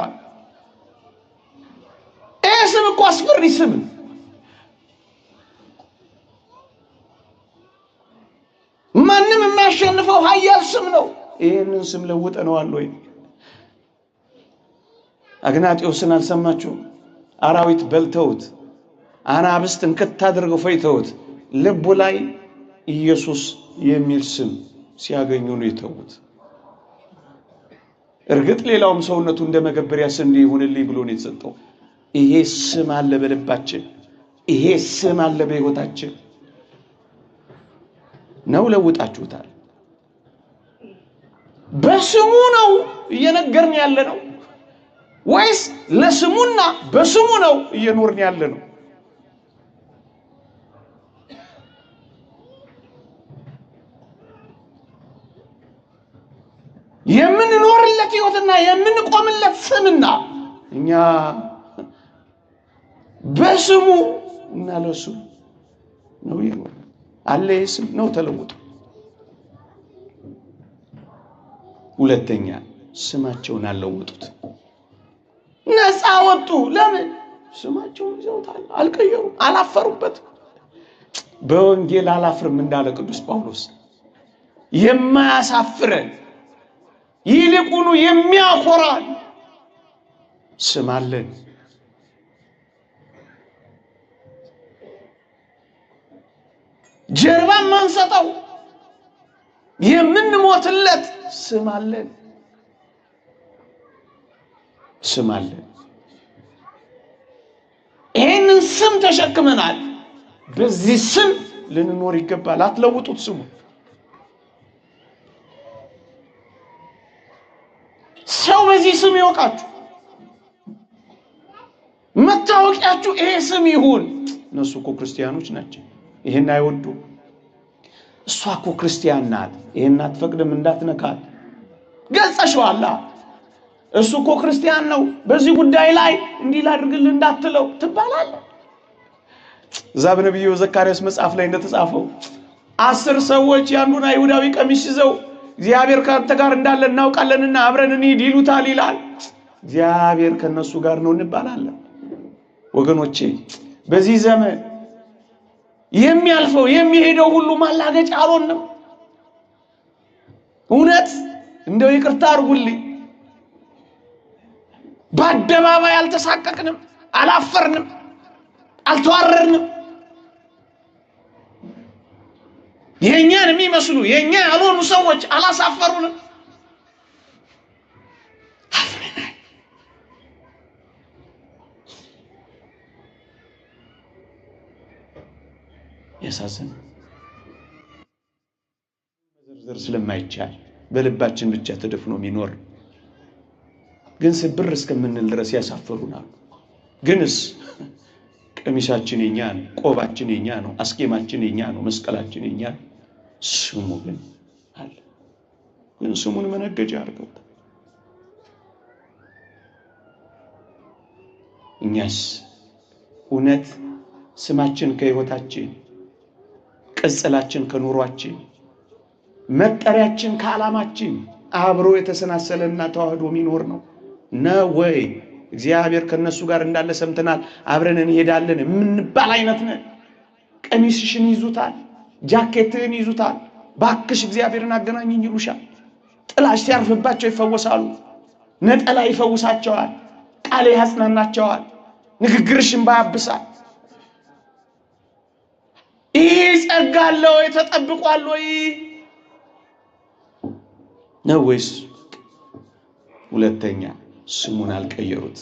ይህ ስም እኮ አስፈሪ ስም ነው። ማንም የማያሸንፈው ኃያል ስም ነው። ይህንን ስም ለውጠነዋል ወይ? አግናጤዎስን አልሰማችሁም? አራዊት በልተውት አናብስት እንክት አድርገው ፈይተውት ልቡ ላይ ኢየሱስ የሚል ስም ሲያገኙ ነው የተዉት። እርግጥ ሌላውም ሰውነቱ እንደ መገበሪያ ስም ይሁንልኝ ብሎ ነው የተሰጠው። ይሄ ስም አለ በልባችን፣ ይሄ ስም አለ በሕይወታችን ነው። ለውጣችሁታል። በስሙ ነው እየነገርን ያለ ነው ወይስ ለስሙና በስሙ ነው እየኖርን ያለ ነው? የምንኖርለት ሕይወትና የምንቆምለት ስምና እኛ በስሙ እና ለስሙ ነው እየኖርን አለ። ይህ ስም ነው ተለውጦ። ሁለተኛ ስማቸውን አልለወጡት፣ ነፃ ወጡ። ለምን? ስማቸውን ይዘውታል፣ አልቀየሩም፣ አላፈሩበት። በወንጌል አላፍርም እንዳለ ቅዱስ ጳውሎስ የማያሳፍረን ይልቁኑ የሚያኮራን ስም አለን። ጀርባ ማንሰጠው፣ የምንሞትለት ስም አለን። ስም አለን። ይሄንን ስም ተሸክመናል። በዚህ ስም ልንኖር ይገባል። አትለውጡት ስሙ። ሰው በዚህ ስም ይወቃችሁ። መታወቂያችሁ ይሄ ስም ይሁን። እነሱ እኮ ክርስቲያኖች ናቸው፣ ይሄን አይወዱም። እሷ እኮ ክርስቲያን ናት፣ ይሄን አትፈቅድም፣ እንዳትነካት ገልጸሽዋላ። እሱ እኮ ክርስቲያን ነው፣ በዚህ ጉዳይ ላይ እንዲህ ላድርግልህ እንዳትለው ትባላለህ። እዛ በነቢዩ ዘካርያስ መጽሐፍ ላይ እንደተጻፈው 10 ሰዎች የአንዱን አይሁዳዊ ቀሚስ ይዘው እግዚአብሔር ከአንተ ጋር እንዳለ እናውቃለንና አብረን እንሂድ ይሉታል ይላል። እግዚአብሔር ከነሱ ጋር ነው እንባላለን። ወገኖቼ በዚህ ዘመን የሚያልፈው የሚሄደው ሁሉ ማላገጫ አልሆንም። እውነት እንደው ይቅርታ አድርጉልኝ፣ በአደባባይ አልተሳቀቅንም፣ አላፈርንም፣ አልተዋረድንም። የኛን የሚመስሉ የኛ ያልሆኑ ሰዎች አላሳፈሩንም። አፍረናል። ያሳዝን መዘርዘር ስለማይቻል በልባችን ብቻ ተደፍኖ የሚኖር ግን ስብር እስከምንል ድረስ ያሳፍሩናል። ግንስ ቀሚሳችን የኛ ነው፣ ቆባችን የኛ ነው፣ አስኬማችን የኛ ነው፣ መስቀላችን የኛ ነው። ስሙ ግን አለ። ግን ስሙን መነገጃ አድርገውታል። እኛስ እውነት ስማችን ከሕይወታችን፣ ቅጽላችን ከኑሯችን፣ መጠሪያችን ከዓላማችን አብሮ የተሰናሰለና ተዋህዶ የሚኖር ነው ነው ወይ? እግዚአብሔር ከነሱ ጋር እንዳለ ሰምተናል፣ አብረን እንሄዳለን የምንባል አይነት ነን። ቀሚስሽን ይዙታል፣ ጃኬትህን ይዙታል። ባክሽ እግዚአብሔርን አገናኝኝ ይሉሻል። ጥላሽ ሲያርፍባቸው ይፈወሳሉ። ነጠላ ይፈውሳቸዋል። ቃል ያጽናናቸዋል። ንግግርሽን ባያብሳል። ይህ ጸጋ አለ ወይ? ተጠብቋል ወይ ነው ወይስ? ሁለተኛ ስሙን አልቀየሩት፣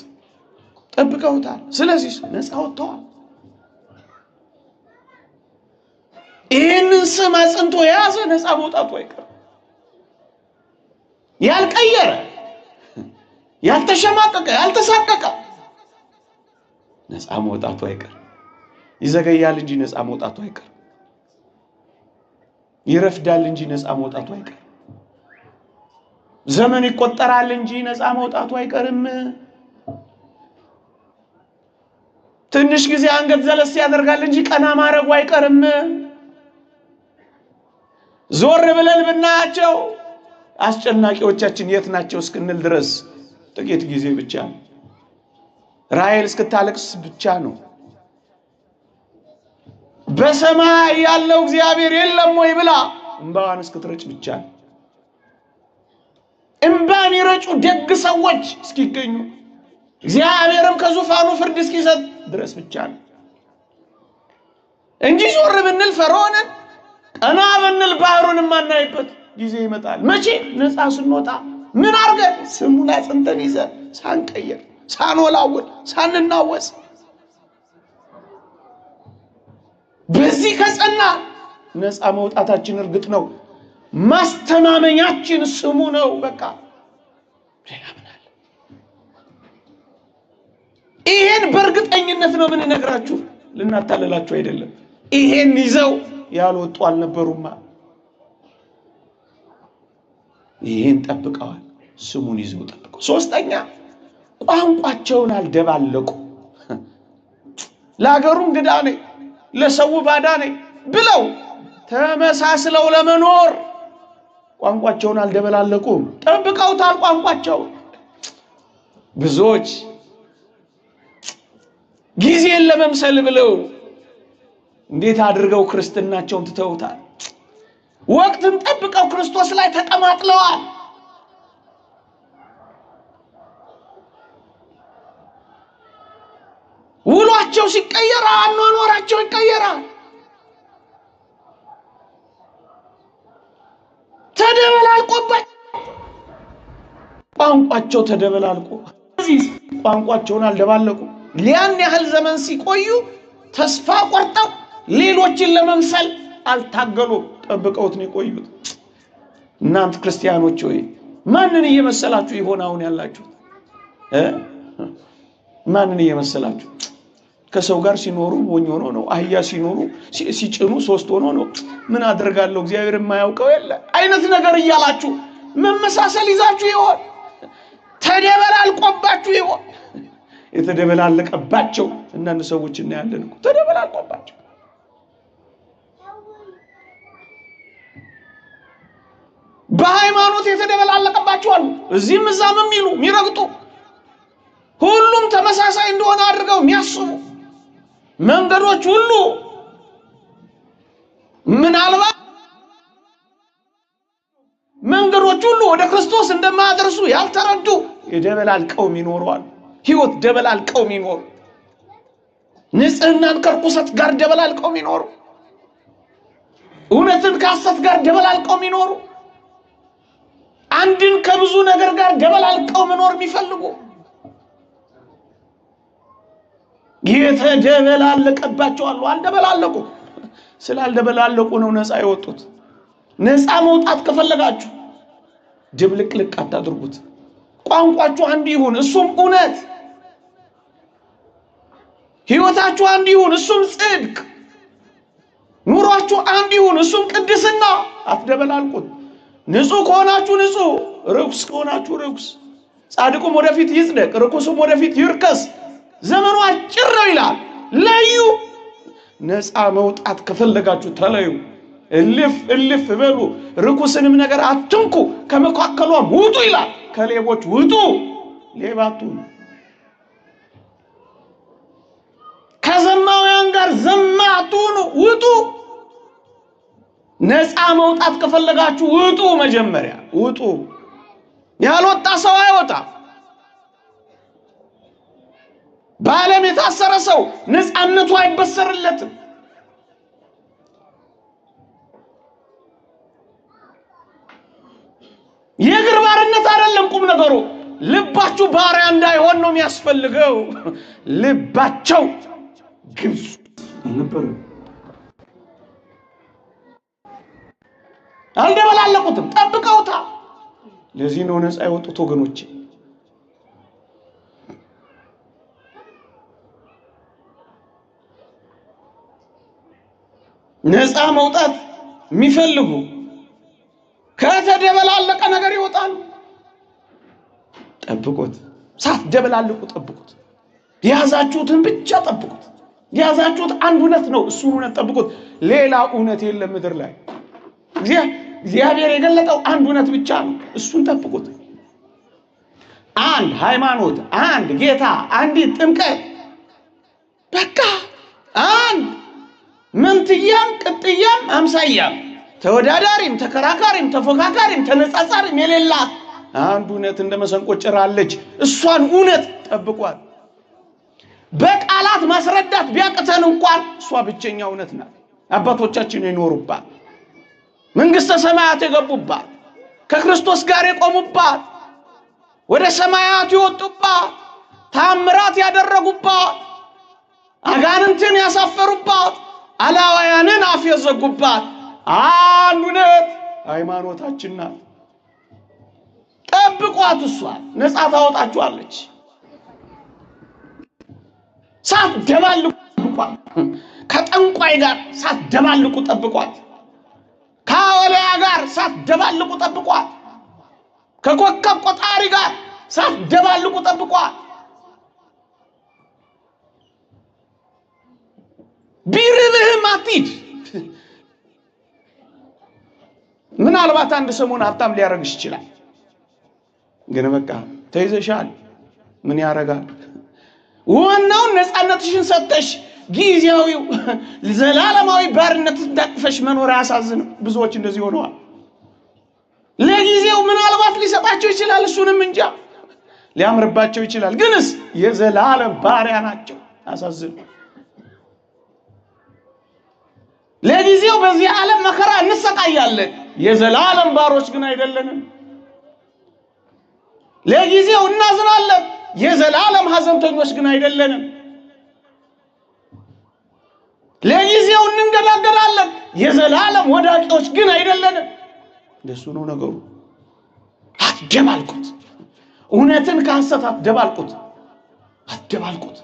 ጠብቀውታል። ስለዚህ ነፃ ወጥተዋል። ይህንን ስም አጽንቶ የያዘ ነፃ መውጣቱ አይቀርም። ያልቀየረ፣ ያልተሸማቀቀ፣ ያልተሳቀቀ ነፃ መውጣቱ አይቀርም። ይዘገያል እንጂ ነፃ መውጣቱ አይቀርም። ይረፍዳል እንጂ ነፃ መውጣቱ አይቀርም። ዘመን ይቆጠራል እንጂ ነፃ መውጣቱ አይቀርም። ትንሽ ጊዜ አንገት ዘለስ ያደርጋል እንጂ ቀና ማድረጉ አይቀርም። ዞር ብለን ብናያቸው አስጨናቂዎቻችን የት ናቸው እስክንል ድረስ ጥቂት ጊዜ ብቻ ነው። ራሔል እስክታለቅስ ብቻ ነው። በሰማይ ያለው እግዚአብሔር የለም ወይ ብላ እንባዋን እስክትረጭ ብቻ ነው። እንባ የሚረጩ ደግ ሰዎች እስኪገኙ እግዚአብሔርም ከዙፋኑ ፍርድ እስኪሰጥ ድረስ ብቻ ነው እንጂ ዞር ብንል ፈርዖንን፣ ቀና ብንል ባህሩን የማናይበት ጊዜ ይመጣል። መቼ? ነፃ ስንወጣ ምን አድርገን? ስሙን አጽንተን ይዘን ሳንቀየር፣ ሳንወላውል፣ ሳንናወጽ በዚህ ከጸና ነፃ መውጣታችን እርግጥ ነው። ማስተማመኛችን ስሙ ነው። በቃ ሌላ ምን አለ? ይሄን በእርግጠኝነት ነው የምንነግራችሁ፣ ልናታልላችሁ አይደለም። ይሄን ይዘው ያልወጡ አልነበሩማ። ይሄን ጠብቀዋል፣ ስሙን ይዘው ጠብቀው። ሶስተኛ ቋንቋቸውን አልደባለቁ። ለሀገሩ እንግዳ ነኝ፣ ለሰው ባዳ ነኝ ብለው ተመሳስለው ለመኖር ቋንቋቸውን አልደበላለቁም። ጠብቀውታል ቋንቋቸውን። ብዙዎች ጊዜን ለመምሰል ብለው እንዴት አድርገው ክርስትናቸውን ትተውታል። ወቅትን ጠብቀው ክርስቶስ ላይ ተጠማጥለዋል። ውሏቸው ሲቀየር አኗኗራቸው ይቀየራል። ቋንቋቸው ተደበላልቆ፣ እዚህ ቋንቋቸውን አልደባለቁ። ሊያን ያህል ዘመን ሲቆዩ ተስፋ ቆርጠው ሌሎችን ለመምሰል አልታገሉም። ጠብቀውት ነው የቆዩት። እናንተ ክርስቲያኖች ሆይ ማንን እየመሰላችሁ ይሆን አሁን ያላችሁት? ማንን እየመሰላችሁ? ከሰው ጋር ሲኖሩ ሞኝ ሆኖ ነው። አህያ ሲኖሩ ሲጭኑ ሶስት ሆኖ ነው። ምን አደርጋለሁ እግዚአብሔር የማያውቀው የለ አይነት ነገር እያላችሁ መመሳሰል ይዛችሁ ይሆን? ተደበላልቆባችሁ ይሆን? የተደበላለቀባቸው አንዳንድ ሰዎች እናያለን እኮ ተደበላልቆባቸው። በሃይማኖት የተደበላለቀባቸው አሉ። እዚህም እዛም የሚሉ የሚረግጡ፣ ሁሉም ተመሳሳይ እንደሆነ አድርገው የሚያስቡ፣ መንገዶች ሁሉ ምናልባት መንገዶች ሁሉ ወደ ክርስቶስ እንደማያደርሱ ያልተረዱ የደበላልቀው ይኖረዋል። ህይወት ደበላልቀው የሚኖሩ፣ ንጽህናን ከርኩሰት ጋር ደበላልቀው የሚኖሩ፣ እውነትን ከሐሰት ጋር ደበላልቀው የሚኖሩ፣ አንድን ከብዙ ነገር ጋር ደበላልቀው መኖር የሚፈልጉ የተደበላለቀባቸው አሉ። አልደበላለቁ። ስላልደበላለቁ ነው ነፃ የወጡት። ነፃ መውጣት ከፈለጋችሁ ድብልቅልቅ አታድርጉት። ቋንቋችሁ አንድ ይሁን፣ እሱም እውነት። ህይወታችሁ አንድ ይሁን፣ እሱም ጽድቅ። ኑሯችሁ አንድ ይሁን፣ እሱም ቅድስና። አትደበላልቁት። ንጹህ ከሆናችሁ ንጹህ፣ ርኩስ ከሆናችሁ ርኩስ። ጻድቁም ወደፊት ይጽደቅ፣ ርኩስም ወደፊት ይርከስ። ዘመኑ አጭር ነው ይላል። ለዩ። ነፃ መውጣት ከፈለጋችሁ ተለዩ። እልፍ እልፍ በሉ። ርኩስንም ነገር አትንኩ፣ ከመካከሏም ውጡ ይላል። ከሌቦች ውጡ፣ ሌባ አትሁኑ። ከዘማውያን ጋር ዘማ አትሁኑ፣ ውጡ። ነፃ መውጣት ከፈለጋችሁ ውጡ። መጀመሪያ ውጡ። ያልወጣ ሰው አይወጣም። በዓለም የታሰረ ሰው ነፃነቱ አይበሰርለትም። የእግር ባርነት አይደለም ቁም ነገሩ። ልባችሁ ባሪያ እንዳይሆን ነው የሚያስፈልገው። ልባቸው ግብፅ አልነበረም። አልደበላለቁትም፣ ጠብቀውታል። ለዚህ ነው ነፃ የወጡት ወገኖቼ። ነፃ መውጣት የሚፈልጉ ከተደበላለቀ ነገር ይወጣሉ። ጠብቁት፣ ሳትደበላልቁ ጠብቁት። የያዛችሁትን ብቻ ጠብቁት። የያዛችሁት አንድ እውነት ነው፣ እሱን እውነት ጠብቁት። ሌላ እውነት የለም ምድር ላይ። እግዚአብሔር የገለጠው አንድ እውነት ብቻ ነው፣ እሱን ጠብቁት። አንድ ሃይማኖት፣ አንድ ጌታ፣ አንዲት ጥምቀት፣ በቃ አንድ። መንትያም ቅጥያም አምሳያም ተወዳዳሪም ተከራካሪም ተፎካካሪም ተነጻጻሪም የሌላት አንድ እውነት እንደ መሰንቆ ጭራ አለች። እሷን እውነት ጠብቋት። በቃላት ማስረዳት ቢያቅተን እንኳን እሷ ብቸኛ እውነት ናት። አባቶቻችን የኖሩባት፣ መንግስተ ሰማያት የገቡባት፣ ከክርስቶስ ጋር የቆሙባት፣ ወደ ሰማያት የወጡባት፣ ታምራት ያደረጉባት፣ አጋንንትን ያሳፈሩባት፣ አላዋያንን አፍ የዘጉባት አንድ እውነት ሃይማኖታችን ናት። ጠብቋት፣ እሷን ነፃ ታወጣችኋለች። ሳትደባልቁ ጠብቋት። ከጠንቋይ ጋር ሳትደባልቁ ጠብቋት። ከአወልያ ጋር ሳትደባልቁ ጠብቋት። ከኮከብ ቆጣሪ ጋር ሳትደባልቁ ጠብቋት። ቢርብህም አትሂድ። ምናልባት አንድ ሰሞን ሀብታም ሊያደርግሽ ይችላል። ግን በቃ ተይዘሻል። ምን ያደርጋል? ዋናውን ነፃነትሽን ሰጥተሽ ጊዜያዊው ዘላለማዊ ባርነት እንዳቅፈሽ መኖር አያሳዝንም? ብዙዎች እንደዚህ ሆነዋል። ለጊዜው ምናልባት ሊሰጣቸው ይችላል፣ እሱንም እንጃ ሊያምርባቸው ይችላል። ግንስ የዘላለም ባሪያ ናቸው። አሳዝንም። ለጊዜው በዚህ ዓለም መከራ እንሰቃያለን፣ የዘላለም ባሮች ግን አይደለንም። ለጊዜው እናዝናለን፣ የዘላለም ሐዘንተኞች ግን አይደለንም። ለጊዜው እንንገዳገዳለን፣ የዘላለም ወዳቂዎች ግን አይደለንም። እንደሱ ነው ነገሩ። አትደባልቁት። እውነትን ከሐሰት አትደባልቁት፣ አትደባልቁት።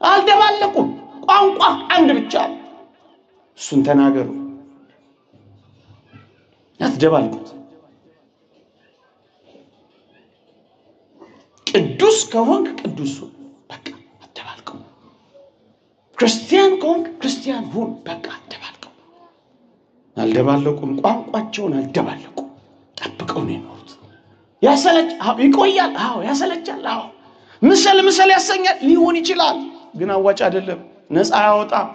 አልደባለቁም። ቋንቋ አንድ ብቻ ነው፣ እሱን ተናገሩ። አትደባልቁት። ቅዱስ ከሆንክ ቅዱስ ሁን፣ በቃ አትደባልቀው። ክርስቲያን ከሆንክ ክርስቲያን ሁን፣ በቃ አትደባልቀው። አልደባለቁም። ቋንቋቸውን አልደባለቁም። ጠብቀው ነው የኖሩት። ያሰለች ይቆያል። አዎ ያሰለቻል። አዎ ምሰል ምሰል ያሰኛል ሊሆን ይችላል፣ ግን አዋጭ አይደለም። ነፃ አያወጣም።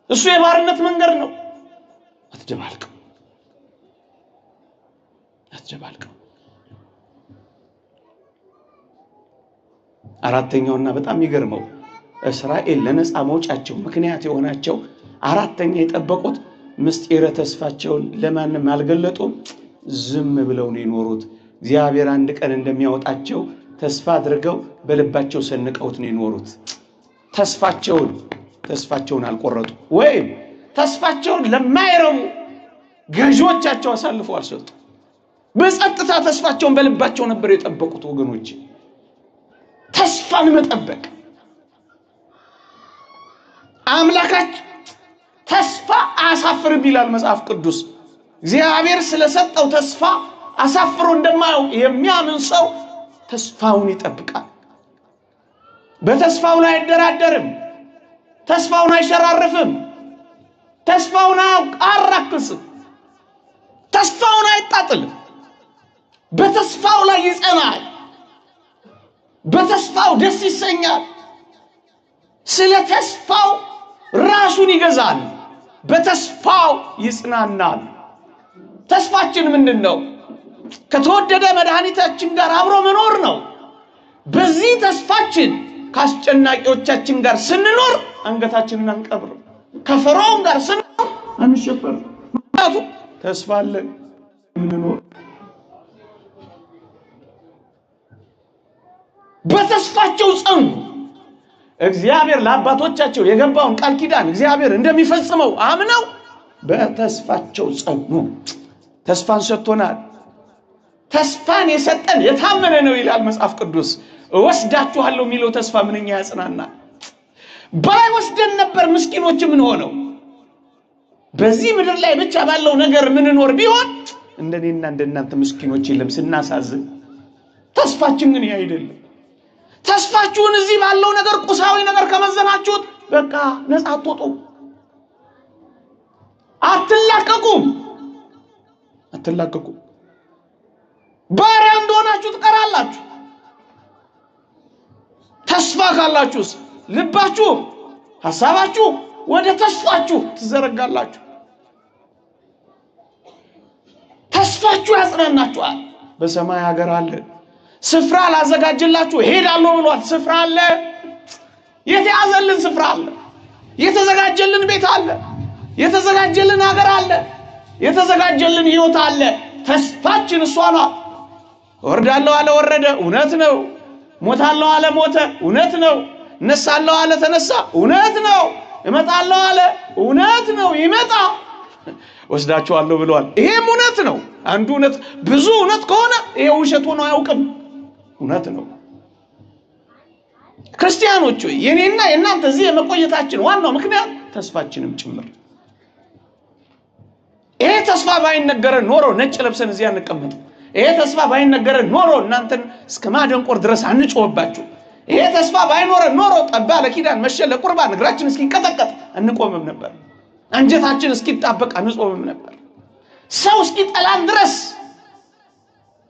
እሱ የባርነት መንገድ ነው። አትደባልቀው፣ አትደባልቀው። አራተኛውና በጣም የሚገርመው እስራኤል ለነፃ መውጫቸው ምክንያት የሆናቸው አራተኛ የጠበቁት ምስጢረ ተስፋቸውን ለማንም አልገለጡም። ዝም ብለው ነው የኖሩት። እግዚአብሔር አንድ ቀን እንደሚያወጣቸው ተስፋ አድርገው በልባቸው ሰንቀውት ነው የኖሩት። ተስፋቸውን አልቆረጡ ወይም ተስፋቸውን ለማይረቡ ገዢዎቻቸው አሳልፈው አልሰጡ። በጸጥታ ተስፋቸውን በልባቸው ነበር የጠበቁት። ወገኖች ተስፋን መጠበቅ አምላካችን ተስፋ አያሳፍርም ይላል መጽሐፍ ቅዱስ። እግዚአብሔር ስለሰጠው ተስፋ አሳፍሮ እንደማያውቅ የሚያምን ሰው ተስፋውን ይጠብቃል። በተስፋው ላይ አይደራደርም። ተስፋውን አይሸራርፍም። ተስፋውን አያራክስም። ተስፋውን አይጣጥልም። በተስፋው ላይ ይጸናል። በተስፋው ደስ ይሰኛል። ስለ ተስፋው ራሱን ይገዛል። በተስፋው ይጽናናል። ተስፋችን ምንድን ነው? ከተወደደ መድኃኒታችን ጋር አብሮ መኖር ነው። በዚህ ተስፋችን ከአስጨናቂዎቻችን ጋር ስንኖር አንገታችንን አንቀብርም። ከፈርዖን ጋር ስንኖር አንሸበርም። ምክንያቱም ተስፋ አለን የምንኖር። በተስፋቸው ጸኑ። እግዚአብሔር ለአባቶቻቸው የገባውን ቃል ኪዳን እግዚአብሔር እንደሚፈጽመው አምነው በተስፋቸው ጸኑ። ተስፋን ሰጥቶናል። ተስፋን የሰጠን የታመነ ነው ይላል መጽሐፍ ቅዱስ። እወስዳችኋለሁ የሚለው ተስፋ ምንኛ ያጽናናል። ባይወስደን ነበር ምስኪኖች የምንሆነው። በዚህ ምድር ላይ ብቻ ባለው ነገር ምንኖር ቢሆን እንደኔና እንደናንተ ምስኪኖች የለም፣ ስናሳዝን። ተስፋችን ግን ይህ አይደለም። ተስፋችሁን እዚህ ባለው ነገር ቁሳዊ ነገር ከመዘናችሁት በቃ ነፃ አትወጡም፣ አትላቀቁም፣ አትላቀቁም። ባሪያ እንደሆናችሁ ትቀራላችሁ። ተስፋ ካላችሁስ ልባችሁ ሐሳባችሁ ወደ ተስፋችሁ ትዘረጋላችሁ። ተስፋችሁ ያጽናናችኋል። በሰማይ ሀገር አለ ስፍራ ላዘጋጅላችሁ እሄዳለሁ ብሏል። ስፍራ አለ፣ የተያዘልን ስፍራ አለ፣ የተዘጋጀልን ቤት አለ፣ የተዘጋጀልን ሀገር አለ፣ የተዘጋጀልን ሕይወት አለ። ተስፋችን እሷ ናት። እወርዳለሁ አለ ወረደ፣ እውነት ነው። ሞታለሁ አለ ሞተ፣ እውነት ነው። እነሳለሁ አለ ተነሳ፣ እውነት ነው። እመጣለሁ አለ፣ እውነት ነው። ይመጣ ወስዳችኋለሁ ብሏል። ይሄም እውነት ነው። አንዱ እውነት ብዙ እውነት ከሆነ ይሄ ውሸት ሆኖ አያውቅም። እውነት ነው። ክርስቲያኖች ሆይ የኔና የእናንተ እዚህ የመቆየታችን ዋናው ምክንያት ተስፋችንም ጭምር። ይሄ ተስፋ ባይነገረን ኖሮ ነጭ ለብሰን እዚህ አንቀመጥም። ይሄ ተስፋ ባይነገረን ኖሮ እናንተን እስከ ማደንቆር ድረስ አንጮህባችሁ። ይሄ ተስፋ ባይኖረን ኖሮ ጠባ ለኪዳን መሸ ለቁርባን እግራችን እስኪንቀጠቀጥ አንቆምም ነበር። አንጀታችን እስኪጣበቅ አንጾምም ነበር። ሰው እስኪጠላን ድረስ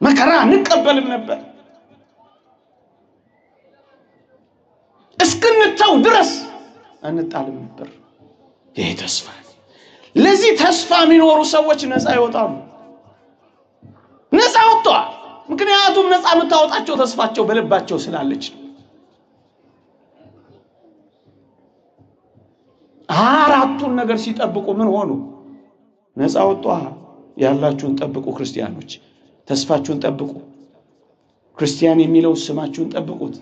መከራ አንቀበልም ነበር። እስክንተው ድረስ አንጣልም ነበር። ይሄ ተስፋ ለዚህ ተስፋ የሚኖሩ ሰዎች ነፃ ይወጣሉ። ነፃ ወጥተዋል። ምክንያቱም ነፃ የምታወጣቸው ተስፋቸው በልባቸው ስላለች ነው። አራቱን ነገር ሲጠብቁ ምን ሆኑ? ነፃ ወጥተዋል። ያላችሁን ጠብቁ ክርስቲያኖች፣ ተስፋችሁን ጠብቁ። ክርስቲያን የሚለው ስማችሁን ጠብቁት።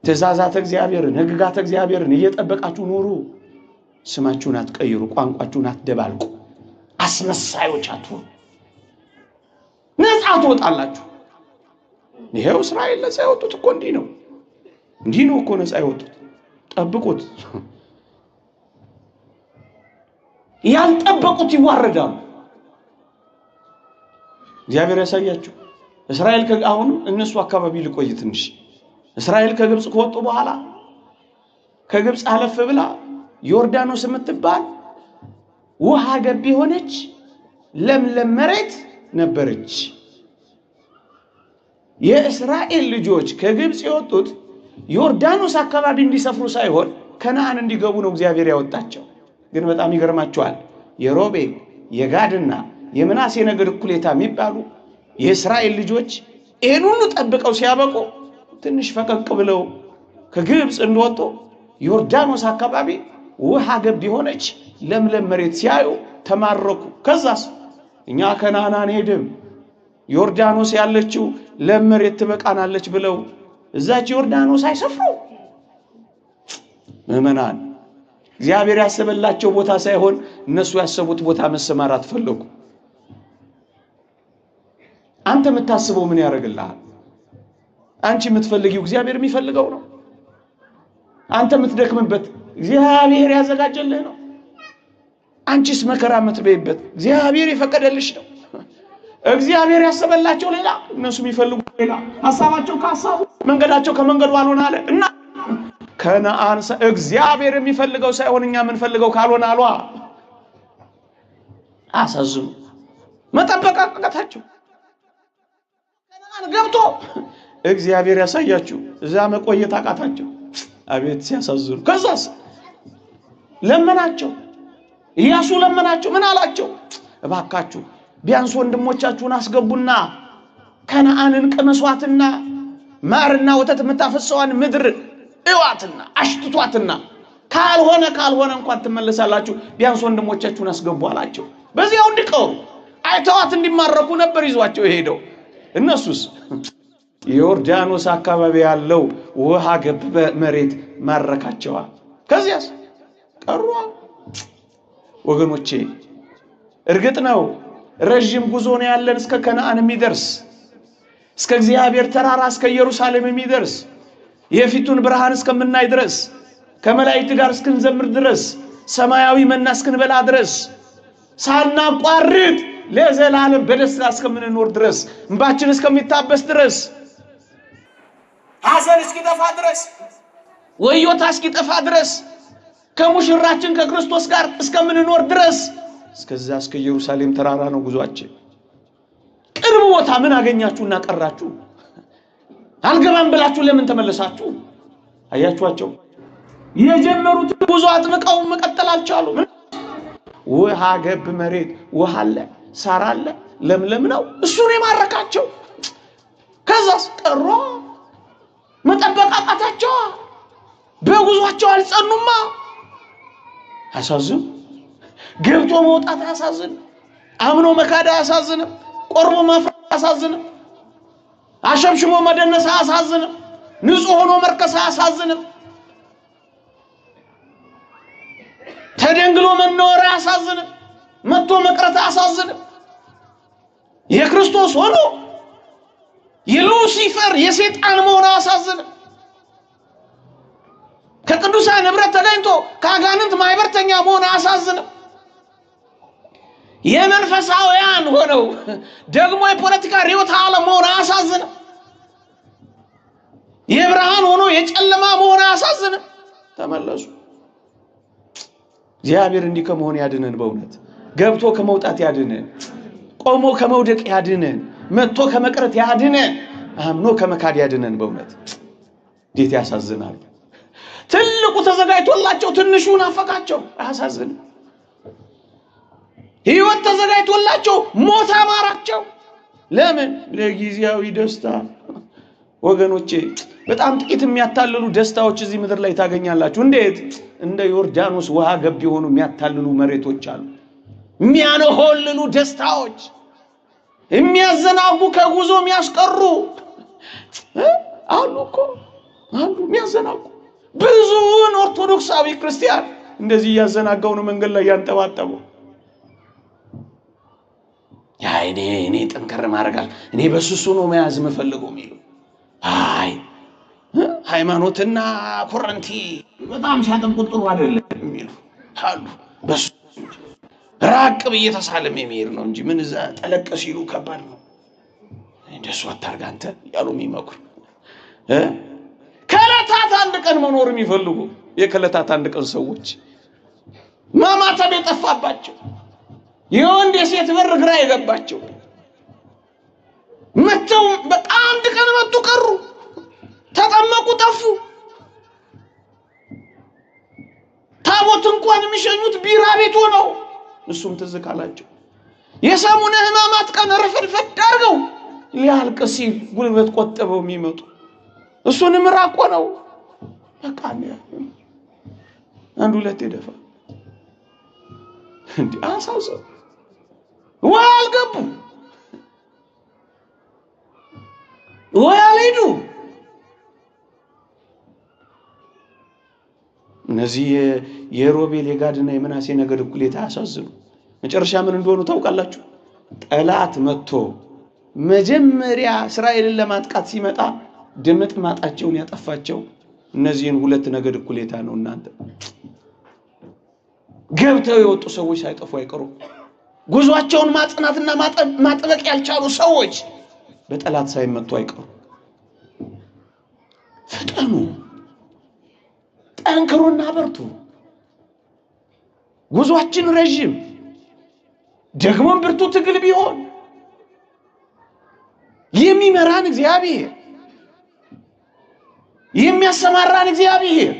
ትእዛዛተ እግዚአብሔርን ሕግጋተ እግዚአብሔርን እየጠበቃችሁ ኑሩ። ስማችሁን አትቀይሩ፣ ቋንቋችሁን አትደባልቁ፣ አስመሳዮች አትሁኑ። ነፃ ትወጣላችሁ። ይሄው እስራኤል ነፃ የወጡት እኮ እንዲህ ነው፣ እንዲህ ነው እኮ ነፃ የወጡት። ጠብቁት። ያልጠበቁት ይዋረዳሉ። እግዚአብሔር ያሳያችሁ። እስራኤል አሁንም እነሱ አካባቢ ልቆይ ትንሽ። እስራኤል ከግብፅ ከወጡ በኋላ ከግብፅ አለፍ ብላ ዮርዳኖስ የምትባል ውሃ ገብ የሆነች ለምለም መሬት ነበረች። የእስራኤል ልጆች ከግብፅ የወጡት ዮርዳኖስ አካባቢ እንዲሰፍሩ ሳይሆን ከነዓን እንዲገቡ ነው እግዚአብሔር ያወጣቸው። ግን በጣም ይገርማቸዋል። የሮቤል የጋድና የምናሴ ነገድ እኩሌታ የሚባሉ የእስራኤል ልጆች ይህን ሁሉ ጠብቀው ሲያበቁ ትንሽ ፈቀቅ ብለው ከግብፅ እንደወጡ ዮርዳኖስ አካባቢ ውሃ ገብ የሆነች ለምለም መሬት ሲያዩ ተማረኩ። ከዛስ እኛ ከነዓን አንሄድም፣ ዮርዳኖስ ያለችው ለም መሬት ትበቃናለች ብለው እዛች ዮርዳኖስ አይሰፍሩ። ምዕመናን፣ እግዚአብሔር ያሰበላቸው ቦታ ሳይሆን እነሱ ያሰቡት ቦታ መሰማራት ፈለጉ። አንተ የምታስበው ምን ያደርግልሃል? አንቺ የምትፈልጊው እግዚአብሔር የሚፈልገው ነው። አንተ የምትደክምበት እግዚአብሔር ያዘጋጀልህ ነው። አንቺስ መከራ የምትበይበት እግዚአብሔር የፈቀደልሽ ነው። እግዚአብሔር ያሰበላቸው ሌላ፣ እነሱ የሚፈልጉት ሌላ። ሐሳባቸው ከሐሳቡ መንገዳቸው ከመንገዱ አልሆነ አለ እና ከነዓን እግዚአብሔር የሚፈልገው ሳይሆን እኛ የምንፈልገው ካልሆነ አሏ። አሳዝኑ። መጠበቅ አቃታቸው። ከነዓን ገብቶ እግዚአብሔር ያሳያችሁ እዛ መቆየት አቃታቸው። አቤት ሲያሳዝኑ። ከዛስ ለመናቸው፣ ኢያሱ ለመናቸው። ምን አላቸው? እባካችሁ ቢያንስ ወንድሞቻችሁን አስገቡና ከነዓንን ቅመሷትና ማርና ወተት የምታፈሰዋን ምድር እዋትና አሽትቷትና ካልሆነ ካልሆነ እንኳን ትመለሳላችሁ፣ ቢያንስ ወንድሞቻችሁን አስገቡ አላቸው። በዚያው እንዲቀሩ አይተዋት እንዲማረኩ ነበር ይዟቸው የሄደው። እነሱስ ዮርዳኖስ አካባቢ ያለው ውሃ ገብ መሬት ማረካቸዋል። ከዚያስ ቀሯ። ወገኖቼ እርግጥ ነው ረዥም ጉዞ ነው ያለን እስከ ከነዓን የሚደርስ፣ እስከ እግዚአብሔር ተራራ እስከ ኢየሩሳሌም የሚደርስ፣ የፊቱን ብርሃን እስከምናይ ድረስ፣ ከመላእክት ጋር እስክንዘምር ድረስ፣ ሰማያዊ መና እስክንበላ ድረስ፣ ሳናቋርጥ ለዘላለም በደስታ እስከምንኖር ድረስ፣ እንባችን እስከሚታበስ ድረስ፣ ሐዘን እስኪጠፋ ድረስ፣ ወዮታ እስኪጠፋ ድረስ፣ ከሙሽራችን ከክርስቶስ ጋር እስከምንኖር ድረስ፣ እስከዛ እስከ ኢየሩሳሌም ተራራ ነው ጉዟችን። ቅርብ ቦታ ምን አገኛችሁና ቀራችሁ? አልገባም ብላችሁ ለምን ተመለሳችሁ? አያችኋቸው፣ የጀመሩት ጉዞ አጥብቀው መቀጠል አልቻሉም። ውሃ ገብ መሬት ውሃ አለ፣ ሳር አለ፣ ለምለም ነው። እሱን የማረካቸው። ከዛስ ቀሯ። መጠበቅ አቃታቸው። በጉዟቸው አልጸኑማ። አያሳዝንም? ገብቶ መውጣት አያሳዝንም? አምኖ መካድ አያሳዝንም? ቆርቦ ማፍራት አያሳዝንም? አሸብሽቦ መደነስ አያሳዝንም? ንጹሕ ሆኖ መርከስ አያሳዝንም? ተደንግሎ መኖር አያሳዝንም? መጥቶ መቅረት አያሳዝንም? የክርስቶስ ሆኖ የሉሲፈር የሰይጣን መሆን አያሳዝንም? ከቅዱሳን ኅብረት ተገኝቶ ከአጋንንት ማህበርተኛ መሆን አያሳዝንም? የመንፈሳውያን ሆነው ደግሞ የፖለቲካ ርዕዮተ ዓለም መሆን አያሳዝንም? የብርሃን ሆኖ የጨለማ መሆን አያሳዝንም? ተመለሱ። እግዚአብሔር እንዲህ ከመሆን ያድነን። በእውነት ገብቶ ከመውጣት ያድነን። ቆሞ ከመውደቅ ያድነን። መጥቶ ከመቅረት ያድነን። አምኖ ከመካድ ያድነን። በእውነት እንዴት ያሳዝናል! ትልቁ ተዘጋጅቶላቸው ትንሹ ናፈቃቸው። አያሳዝንም? ሕይወት ተዘጋጅቶላቸው ሞት አማራቸው። ለምን? ለጊዜያዊ ደስታ። ወገኖቼ በጣም ጥቂት የሚያታልሉ ደስታዎች እዚህ ምድር ላይ ታገኛላችሁ። እንዴት? እንደ ዮርዳኖስ ውሃ ገብ የሆኑ የሚያታልሉ መሬቶች አሉ። የሚያነሆልሉ ደስታዎች፣ የሚያዘናጉ ከጉዞ የሚያስቀሩ አሉ እኮ አሉ። የሚያዘናጉ ብዙውን ኦርቶዶክሳዊ ክርስቲያን እንደዚህ እያዘናጋው ነው መንገድ ላይ ያንጠባጠበው። አይ እኔ ጠንከር ማድረጋል፣ እኔ በስሱ ነው መያዝ የምፈልገው የሚሉ፣ አይ ሃይማኖትና ኮረንቲ በጣም ሲያጠብቁት ጥሩ አይደለም የሚሉ አሉ። በሱ ራቅ ብዬ ተሳለም የሚሄድ ነው እንጂ ምን እዛ ጠለቅ ሲሉ ከባድ ነው። እንደሱ አታርግ አንተ እያሉ የሚመክሩ፣ ከዕለታት አንድ ቀን መኖር የሚፈልጉ የከዕለታት አንድ ቀን ሰዎች፣ ማማተብ የጠፋባቸው፣ የወንድ የሴት በር ግራ የገባቸው፣ መተው በቃ አንድ ቀን መጡ ቀሩ፣ ተጠመቁ ጠፉ። ታቦት እንኳን የሚሸኙት ቢራ ቤት ሆነው እሱም ትዝ ካላቸው የሰሙነ ሕማማት ቀን ርፍድፍድ አድርገው ሊያልቅ ሲል ጉልበት ቆጥበው የሚመጡ እሱንም ራቆ ነው። በቃ አንድ ሁለት ይደፋ እንዴ አሳዘው ወይ አልገቡ ወይ አልሄዱ። እነዚህ የሮቤል የጋድና የምናሴ ነገድ እኩሌታ አያሳዝኑ። መጨረሻ ምን እንደሆኑ ታውቃላችሁ? ጠላት መጥቶ መጀመሪያ እስራኤልን ለማጥቃት ሲመጣ ድምጥ ማጣቸውን ያጠፋቸው እነዚህን ሁለት ነገድ እኩሌታ ነው። እናንተ ገብተው የወጡ ሰዎች ሳይጠፉ አይቀሩም። ጉዟቸውን ማጽናትና ማጥበቅ ያልቻሉ ሰዎች በጠላት ሳይመቱ አይቀሩም። ፍጠኑ፣ ጠንክሩና በርቱ። ጉዟችን ረዥም ደግሞም ብርቱ ትግል ቢሆን የሚመራን እግዚአብሔር፣ የሚያሰማራን እግዚአብሔር፣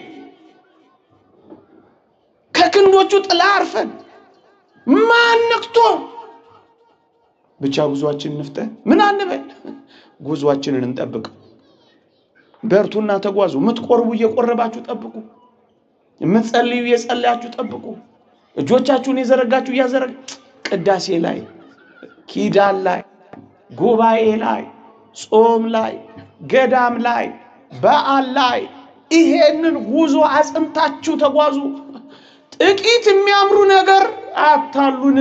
ከክንዶቹ ጥላ አርፈን ማን ነክቶ ብቻ ጉዟችንን እንፍጠን፣ ምን አንበል፣ ጉዟችንን እንጠብቅ። በርቱና ተጓዙ። የምትቆርቡ እየቆረባችሁ ጠብቁ። የምትጸልዩ እየጸለያችሁ ጠብቁ። እጆቻችሁን የዘረጋችሁ እያዘረጋ ቅዳሴ ላይ፣ ኪዳን ላይ፣ ጉባኤ ላይ፣ ጾም ላይ፣ ገዳም ላይ፣ በዓል ላይ ይሄንን ጉዞ አጽንታችሁ ተጓዙ። ጥቂት የሚያምሩ ነገር አታሉን።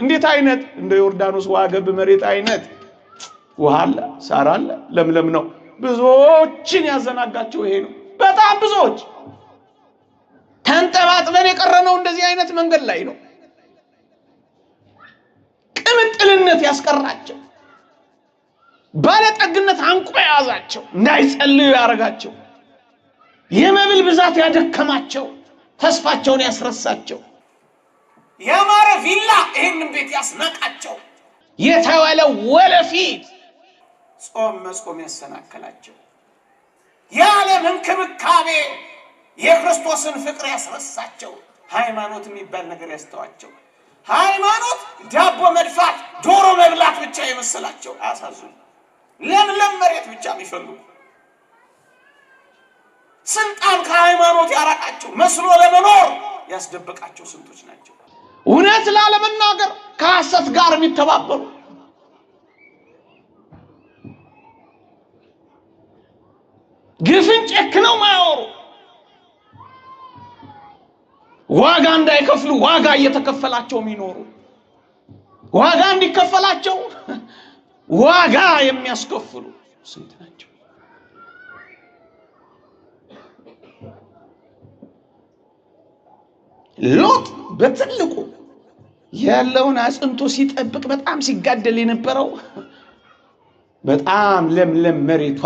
እንዴት አይነት እንደ ዮርዳኖስ ውሃ ገብ መሬት አይነት ውሃ አለ፣ ሳር አለ፣ ለምለም ነው። ብዙዎችን ያዘናጋቸው ይሄ ነው። በጣም ብዙዎች ተንጠባጥበን የቀረነው እንደዚህ አይነት መንገድ ላይ ነው። ቅምጥልነት ያስቀራቸው፣ ባለጠግነት አንቆ የያዛቸው፣ እንዳይጸልዩ ያደረጋቸው፣ የመብል ብዛት ያደከማቸው፣ ተስፋቸውን ያስረሳቸው፣ ያማረ ቪላ ይህንን ቤት ያስናቃቸው፣ የተወለወለ ፊት ጾም መጾም ያሰናከላቸው፣ የዓለም እንክብካቤ የክርስቶስን ፍቅር ያስረሳቸው፣ ሃይማኖት የሚባል ነገር ያስተዋቸው፣ ሃይማኖት ዳቦ መድፋት ዶሮ መብላት ብቻ የመሰላቸው አያሳዝኑ። ለምለም መሬት ብቻ የሚፈልጉ፣ ስልጣን ከሃይማኖት ያራቃቸው መስሎ ለመኖር ያስደበቃቸው ስንቶች ናቸው። እውነት ላለመናገር ከሐሰት ጋር የሚተባበሩ፣ ግፍን ጨክነው ማያወሩ፣ ዋጋ እንዳይከፍሉ ዋጋ እየተከፈላቸው የሚኖሩ፣ ዋጋ እንዲከፈላቸው ዋጋ የሚያስከፍሉ ስንት ናቸው? ሎጥ በትልቁ ያለውን አጽንቶ ሲጠብቅ በጣም ሲጋደል የነበረው በጣም ለምለም መሬቷ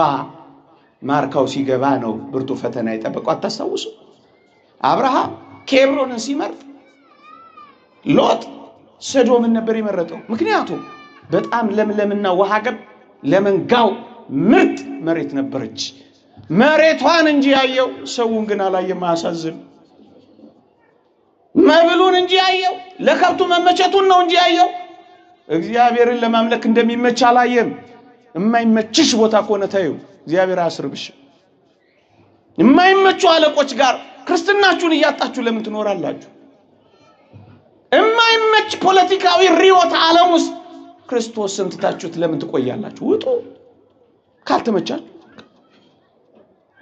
ማርካው ሲገባ ነው ብርቱ ፈተና የጠበቀው። አታስታውሱ? አብርሃም ኬብሮንን ሲመርጥ ሎጥ ሰዶምን ነበር የመረጠው። ምክንያቱም በጣም ለምለምና ውሃ ገብ ለመንጋው ምርጥ መሬት ነበረች። መሬቷን እንጂ ያየው ሰውን ግን አላየም። አያሳዝን? መብሉን እንጂ ያየው ለከብቱ መመቸቱን ነው እንጂ ያየው እግዚአብሔርን ለማምለክ እንደሚመች አላየም። የማይመችሽ ቦታ ከሆነ ተይው፣ እግዚአብሔር አያስርብሽ። የማይመቹ አለቆች ጋር ክርስትናችሁን እያጣችሁ ለምን ትኖራላችሁ? የማይመች ፖለቲካዊ ርዕዮተ ዓለም ውስጥ ክርስቶስን ትታችሁት ለምን ትቆያላችሁ? ውጡ። ካልተመቻችሁ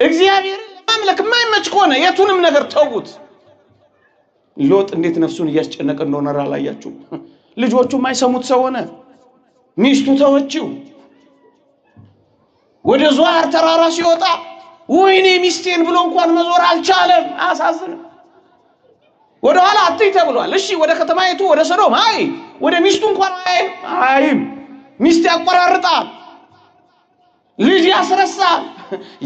እግዚአብሔርን ለማምለክ የማይመች ከሆነ የቱንም ነገር ተዉት። ሎጥ እንዴት ነፍሱን እያስጨነቀ እንደሆነ አላያችሁም? ልጆቹ የማይሰሙት ሰው ሆነ። ሚስቱ ተወችው። ወደ ዞዓር ተራራ ሲወጣ ወይኔ ሚስቴን ብሎ እንኳን መዞር አልቻለም። አሳዝንም። ወደ ኋላ አትይ ተብሏል። እሺ ወደ ከተማይቱ ወደ ሰዶም አይ፣ ወደ ሚስቱ እንኳን አይም አይም። ሚስት ያቆራርጣል፣ ልጅ ያስረሳል።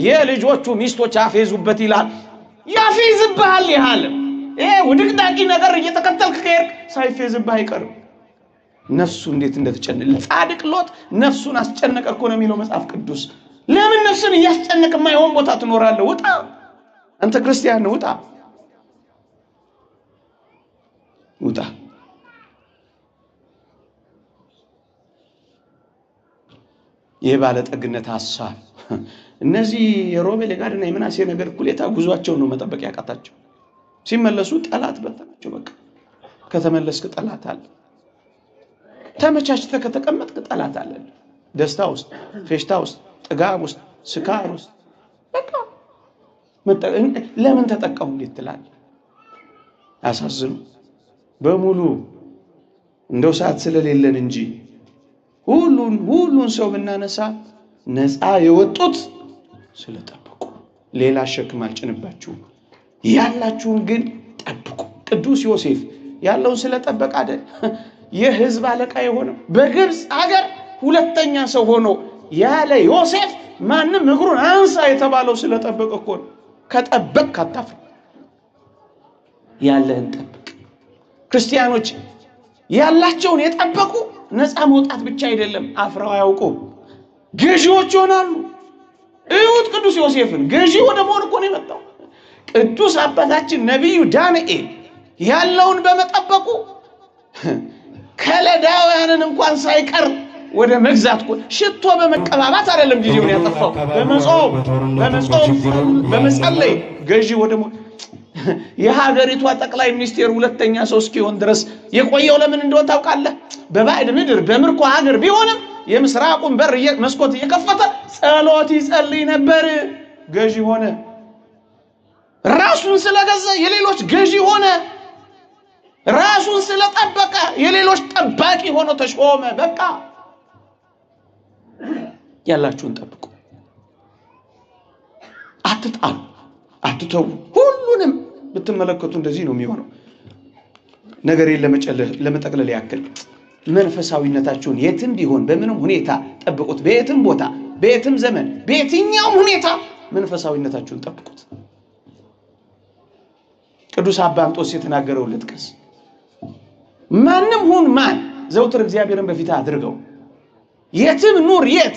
የልጆቹ ሚስቶች ያፌዙበት ይላል። ያፌዝብሃል። ይሃለም ይሄ ውድቅዳቂ ነገር እየተከተልክ ከሄድክ ሳይፌዝብህ አይቀርም። ነፍሱ እንዴት እንደተጨነቀ ጻድቅ ሎጥ ነፍሱን አስጨነቀ እኮ ነው የሚለው መጽሐፍ ቅዱስ። ለምን ነፍስን እያስጨነቀ የማይሆን ቦታ ትኖራለህ? ውጣ። አንተ ክርስቲያን ውጣ፣ ውጣ። የባለጠግነት ሐሳብ እነዚህ የሮቤል የጋድና የምናሴ ነገር እኩሌታ ጉዟቸውን ነው መጠበቅ ያቃታቸው። ሲመለሱ ጠላት በተናቸው። በቃ ከተመለስክ ጠላት አለ። ተመቻችተህ ከተቀመጥክ ጠላት አለ። ደስታ ውስጥ፣ ፌሽታ ውስጥ፣ ጥጋብ ውስጥ፣ ስካር ውስጥ በቃ ለምን ተጠቀሙ እንዴት ትላለህ? አሳዝኑ በሙሉ እንደው ሰዓት ስለሌለን እንጂ ሁሉን ሰው ብናነሳ ነፃ የወጡት ስለጠበቁ። ሌላ ሸክም አልጭንባችሁም፣ ያላችሁን ግን ጠብቁ። ቅዱስ ዮሴፍ ያለውን ስለጠበቀ አይደል የሕዝብ አለቃ የሆነው? በግብፅ ሀገር ሁለተኛ ሰው ሆኖ ያለ ዮሴፍ ማንም እግሩን አንሳ የተባለው ስለጠበቀ እኮ ነው። ከጠበቅ አታፍር፣ ያለህን ጠብቅ። ክርስቲያኖች ያላቸውን የጠበቁ ነፃ መውጣት ብቻ አይደለም፣ አፍረው አያውቁም፣ ገዢዎች ይሆናሉ። እዩት ቅዱስ ዮሴፍን ገዢ ወደ መሆን እኮ ነው የመጣው። ቅዱስ አባታችን ነቢዩ ዳንኤል ያለውን በመጠበቁ ከለዳውያንን እንኳን ሳይቀር ወደ መግዛት እኮ ሽቶ በመቀባባት አይደለም ጊዜውን ያጠፋው፣ በመጾም በመጸለይ ገዢ ወደ መሆን። የሀገሪቷ ጠቅላይ ሚኒስቴር ሁለተኛ ሰው እስኪሆን ድረስ የቆየው ለምን እንደሆነ ታውቃለህ? በባዕድ ምድር በምርኮ ሀገር ቢሆንም የምስራቁን በር መስኮት እየከፈተ ጸሎት ይጸልይ ነበር። ገዢ ሆነ። ራሱን ስለገዛ የሌሎች ገዢ ሆነ። ራሱን ስለጠበቀ የሌሎች ጠባቂ ሆኖ ተሾመ። በቃ ያላችሁን ጠብቁ፣ አትጣሉ፣ አትተዉ። ሁሉንም ብትመለከቱ እንደዚህ ነው የሚሆነው። ነገሬን ለመጠቅለል ያክል መንፈሳዊነታችሁን የትም ቢሆን በምንም ሁኔታ ጠብቁት። በየትም ቦታ፣ በየትም ዘመን፣ በየትኛውም ሁኔታ መንፈሳዊነታችሁን ጠብቁት። ቅዱስ አባ እንጦንስ የተናገረው ልጥቀስ። ማንም ሁን ማን ዘውትር እግዚአብሔርን በፊትህ አድርገው። የትም ኑር የት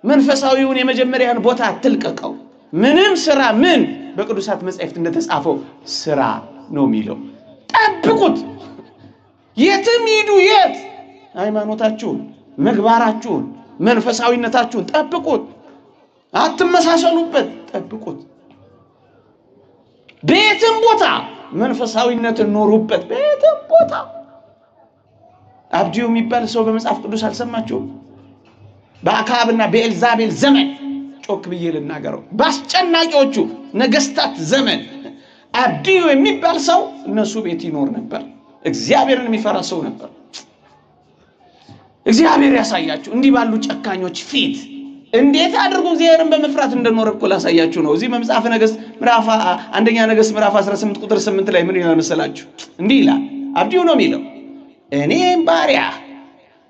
መንፈሳዊውን የመጀመሪያን ቦታ አትልቀቀው። ምንም ስራ ምን በቅዱሳት መጻሕፍት እንደተጻፈው ስራ ነው የሚለው። ጠብቁት። የትም ሂዱ የት ሃይማኖታችሁን፣ ምግባራችሁን፣ መንፈሳዊነታችሁን ጠብቁት። አትመሳሰሉበት፣ ጠብቁት። በየትም ቦታ መንፈሳዊነትን ኖሩበት። በየትም ቦታ አብዲዩ የሚባል ሰው በመጽሐፍ ቅዱስ አልሰማችሁም? በአክዓብና በኤልዛቤል ዘመን ጮክ ብዬ ልናገረው፣ በአስጨናቂዎቹ ነገስታት ዘመን አብዲዩ የሚባል ሰው እነሱ ቤት ይኖር ነበር። እግዚአብሔርን የሚፈራ ሰው ነበር። እግዚአብሔር ያሳያችሁ። እንዲህ ባሉ ጨካኞች ፊት እንዴት አድርጎ እግዚአብሔርን በመፍራት እንደኖረ እኮ ላሳያችሁ ነው። እዚህ በመጽሐፈ ነገሥት ምዕራፍ አንደኛ ነገሥት ምዕራፍ 18 ቁጥር 8 ላይ ምን ይላል መሰላችሁ? እንዲህ ይላል። አብዲዩ ነው የሚለው፣ እኔም ባሪያ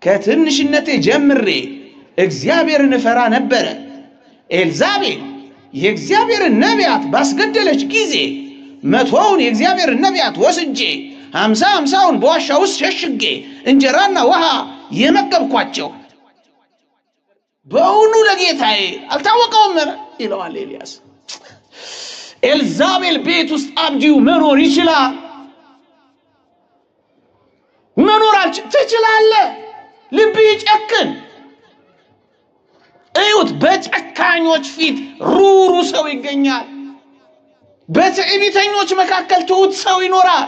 ከትንሽነቴ ጀምሬ እግዚአብሔርን እፈራ ነበረ። ኤልዛቤል የእግዚአብሔርን ነቢያት ባስገደለች ጊዜ 100ውን የእግዚአብሔርን ነቢያት ወስጄ 50 50ውን በዋሻ ውስጥ ሸሽጌ እንጀራና ውሃ የመገብኳቸው በእውኑ ለጌታዬ አልታወቀውም ይለዋል ኤልያስ። ኤልዛቤል ቤት ውስጥ አብዲዩ መኖር ይችላል። መኖር ትችላለህ። ልብ ይጨክን። እዩት፣ በጨካኞች ፊት ሩሩ ሰው ይገኛል። በትዕቢተኞች መካከል ትሑት ሰው ይኖራል።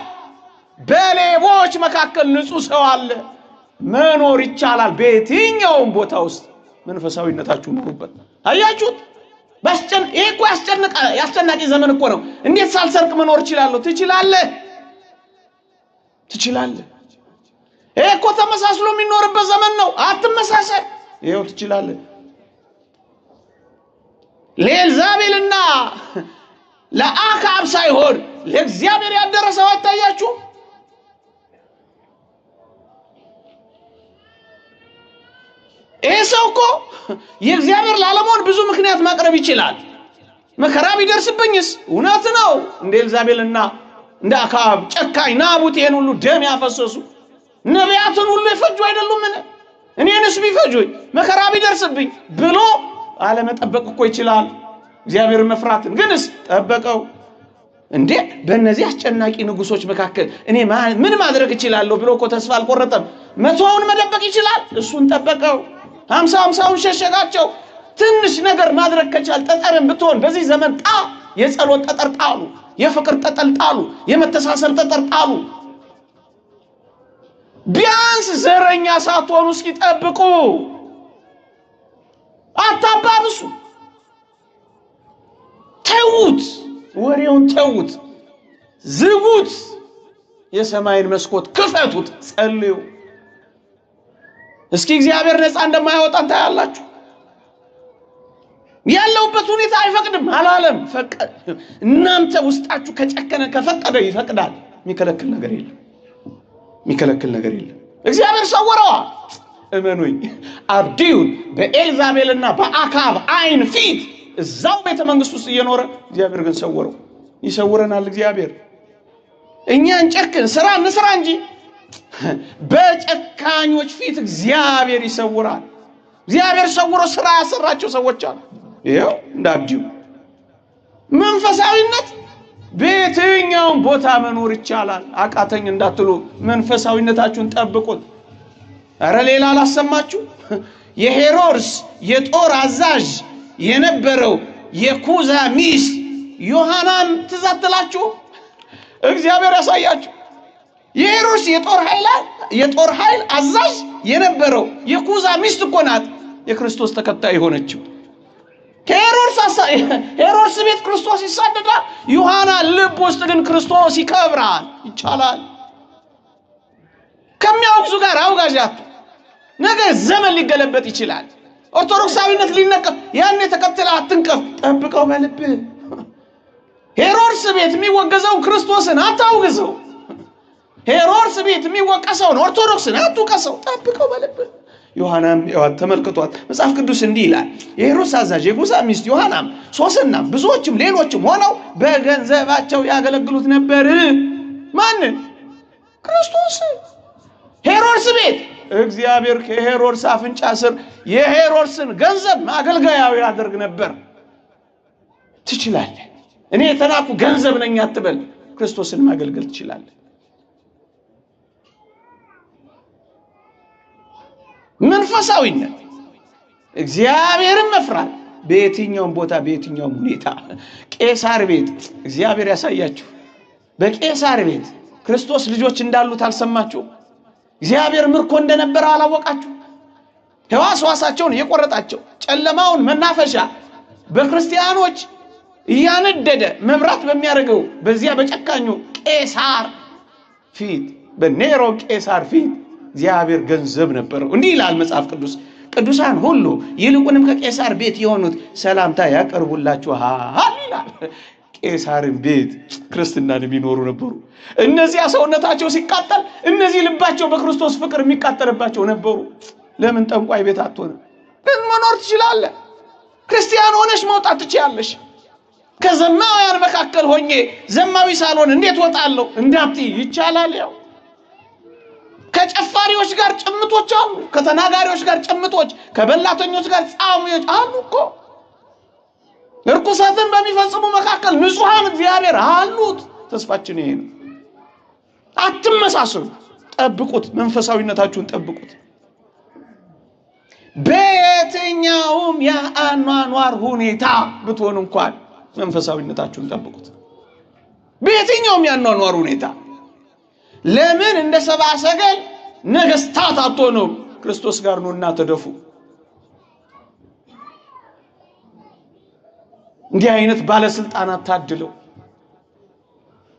በሌቦች መካከል ንጹሕ ሰው አለ። መኖር ይቻላል። በየትኛውም ቦታ ውስጥ መንፈሳዊነታችሁ ኑሩበት። አያችሁት? ይሄ እኮ ያስጨናቂ ዘመን እኮ ነው። እንዴት ሳልሰርቅ መኖር እችላለሁ? ትችላለህ፣ ትችላለህ። ይሄ እኮ ተመሳስሎ የሚኖርበት ዘመን ነው። አትመሳሰል። ይኸው ትችላለህ። ለኤልዛቤልና ለአክዓብ ሳይሆን ለእግዚአብሔር ያደረሰው አይታያችሁም? ይህ ሰው እኮ የእግዚአብሔር ላለመሆን ብዙ ምክንያት ማቅረብ ይችላል። መከራ ቢደርስብኝስ? እውነት ነው። እንደ ኤልዛቤልና እንደ አክዓብ ጨካኝ ናቡቴን ሁሉ ደም ያፈሰሱ ነቢያትን ሁሉ የፈጁ አይደሉምን? እኔንስ ቢፈጁኝ መከራ ቢደርስብኝ ብሎ አለመጠበቅ እኮ ይችላል። እግዚአብሔር መፍራትን ግንስ ጠበቀው። እንዴ በእነዚህ አስጨናቂ ንጉሶች መካከል እኔ ምን ማድረግ እችላለሁ ብሎ እኮ ተስፋ አልቆረጠም። 100ውን መደበቅ ይችላል፣ እሱን ጠበቀው። 50ውን ሸሸጋቸው። ትንሽ ነገር ማድረግ ከቻል ጠጠርን ብትሆን በዚህ ዘመን የጸሎት ጠጠር ጣሉ፣ የፍቅር ጠጠር ጣሉ፣ የመተሳሰብ ጠጠር ጣሉ። ቢያንስ ዘረኛ ሳትሆኑ እስኪ ጠብቁ፣ አታባብሱ። ተዉት፣ ወሬውን ተዉት፣ ዝጉት፣ የሰማይን መስኮት ክፈቱት፣ ጸልዩ። እስኪ እግዚአብሔር ነፃ እንደማያወጣን ታያላችሁ። ያለውበት ሁኔታ አይፈቅድም አላለም። እናንተ ውስጣችሁ ከጨከነ ከፈቀደ ይፈቅዳል። የሚከለክል ነገር የለም፣ የሚከለክል ነገር የለም። እግዚአብሔር ሰወረዋል። እመኑኝ፣ አብዲዩን በኤልዛቤልና በአክዓብ አይን ፊት እዛው ቤተ መንግስት ውስጥ እየኖረ እግዚአብሔር ግን ሰወረው። ይሰውረናል እግዚአብሔር። እኛን ጨክን ስራ እንስራ እንጂ በጨካኞች ፊት እግዚአብሔር ይሰውራል። እግዚአብሔር ሰውሮ ስራ ያሰራቸው ሰዎች አሉ። ይኸው እንደ አብዲዩ መንፈሳዊነት በየትኛውም ቦታ መኖር ይቻላል። አቃተኝ እንዳትሉ መንፈሳዊነታችሁን ጠብቁት። ኧረ ሌላ አላሰማችሁ? የሄሮድስ የጦር አዛዥ የነበረው የኩዛ ሚስት ዮሐናን ትዝ አትላችሁ? እግዚአብሔር ያሳያችሁ። የሄሮድስ የጦር ኃይል አዛዥ የነበረው የኩዛ ሚስት እኮ ናት የክርስቶስ ተከታይ የሆነችው። ሄሮድስ ቤት ክርስቶስ ይሳደዳል፣ ዮሐና ልብ ውስጥ ግን ክርስቶስ ይከብራል። ይቻላል። ከሚያወግዙ ጋር አውጋዥ አትሁን። ነገ ዘመን ሊገለበጥ ይችላል። ኦርቶዶክሳዊነት ሊነቀፍ፣ ያን የተከተለ አትንቀፍ፣ ጠብቀው በልብህ። ሄሮድስ ቤት የሚወገዘውን ክርስቶስን አታውግዘው። ሄሮድስ ቤት የሚወቀሰውን ኦርቶዶክስን አትውቀሰው፣ ጠብቀው በልብህ። ዮሐናም ተመልክቷት መጽሐፍ ቅዱስ እንዲህ ይላል፣ የሄሮድስ አዛዥ የኩዛ ሚስት ዮሐናም ሶስናም ብዙዎችም ሌሎችም ሆነው በገንዘባቸው ያገለግሉት ነበር። ማንን? ክርስቶስ። ሄሮድስ ቤት እግዚአብሔር ከሄሮድስ አፍንጫ ስር የሄሮድስን ገንዘብ ማገልገያው ያደርግ ነበር። ትችላለህ። እኔ የተናኩ ገንዘብ ነኝ አትበል። ክርስቶስን ማገልገል ትችላለህ። መንፈሳዊነት እግዚአብሔርን መፍራት በየትኛውም ቦታ በየትኛውም ሁኔታ። ቄሳር ቤት እግዚአብሔር ያሳያችሁ። በቄሳር ቤት ክርስቶስ ልጆች እንዳሉት አልሰማችሁ? እግዚአብሔር ምርኮ እንደነበረ አላወቃችሁ? ሕዋስ ሕዋሳቸውን እየቆረጣቸው ጨለማውን መናፈሻ በክርስቲያኖች እያነደደ መብራት በሚያደርገው በዚያ በጨካኙ ቄሳር ፊት፣ በኔሮ ቄሳር ፊት እግዚአብሔር ገንዘብ ነበረው። እንዲህ ይላል መጽሐፍ ቅዱስ፣ ቅዱሳን ሁሉ ይልቁንም ከቄሳር ቤት የሆኑት ሰላምታ ያቀርቡላችኋል ይላል። ቄሳርን ቤት ክርስትናን የሚኖሩ ነበሩ። እነዚያ ሰውነታቸው ሲቃጠል፣ እነዚህ ልባቸው በክርስቶስ ፍቅር የሚቃጠልባቸው ነበሩ። ለምን ጠንቋይ ቤት አትሆንም? ግን መኖር ትችላለህ። ክርስቲያን ሆነሽ መውጣት ትችያለሽ። ከዘማውያን መካከል ሆኜ ዘማዊ ሳልሆን እንዴት ወጣለሁ እንዳትይ ይቻላል። ያው ከጨፋሪዎች ጋር ጭምቶች አሉ፣ ከተናጋሪዎች ጋር ጭምቶች፣ ከበላተኞች ጋር ጻሚዎች አሉ እኮ። እርኩሰትን በሚፈጽሙ መካከል ንጹሐን እግዚአብሔር አሉት። ተስፋችን ይሄ ነው። አትመሳሰሉ፣ ጠብቁት፣ መንፈሳዊነታችሁን ጠብቁት። በየትኛውም የአኗኗር ሁኔታ ብትሆን እንኳን መንፈሳዊነታችሁን ጠብቁት። በየትኛውም የአኗኗር ሁኔታ ለምን እንደ ሰብአ ሰገል ነገስታት አትሆኑም? ክርስቶስ ጋር ኑና ተደፉ። እንዲህ አይነት ባለስልጣናት ታድለው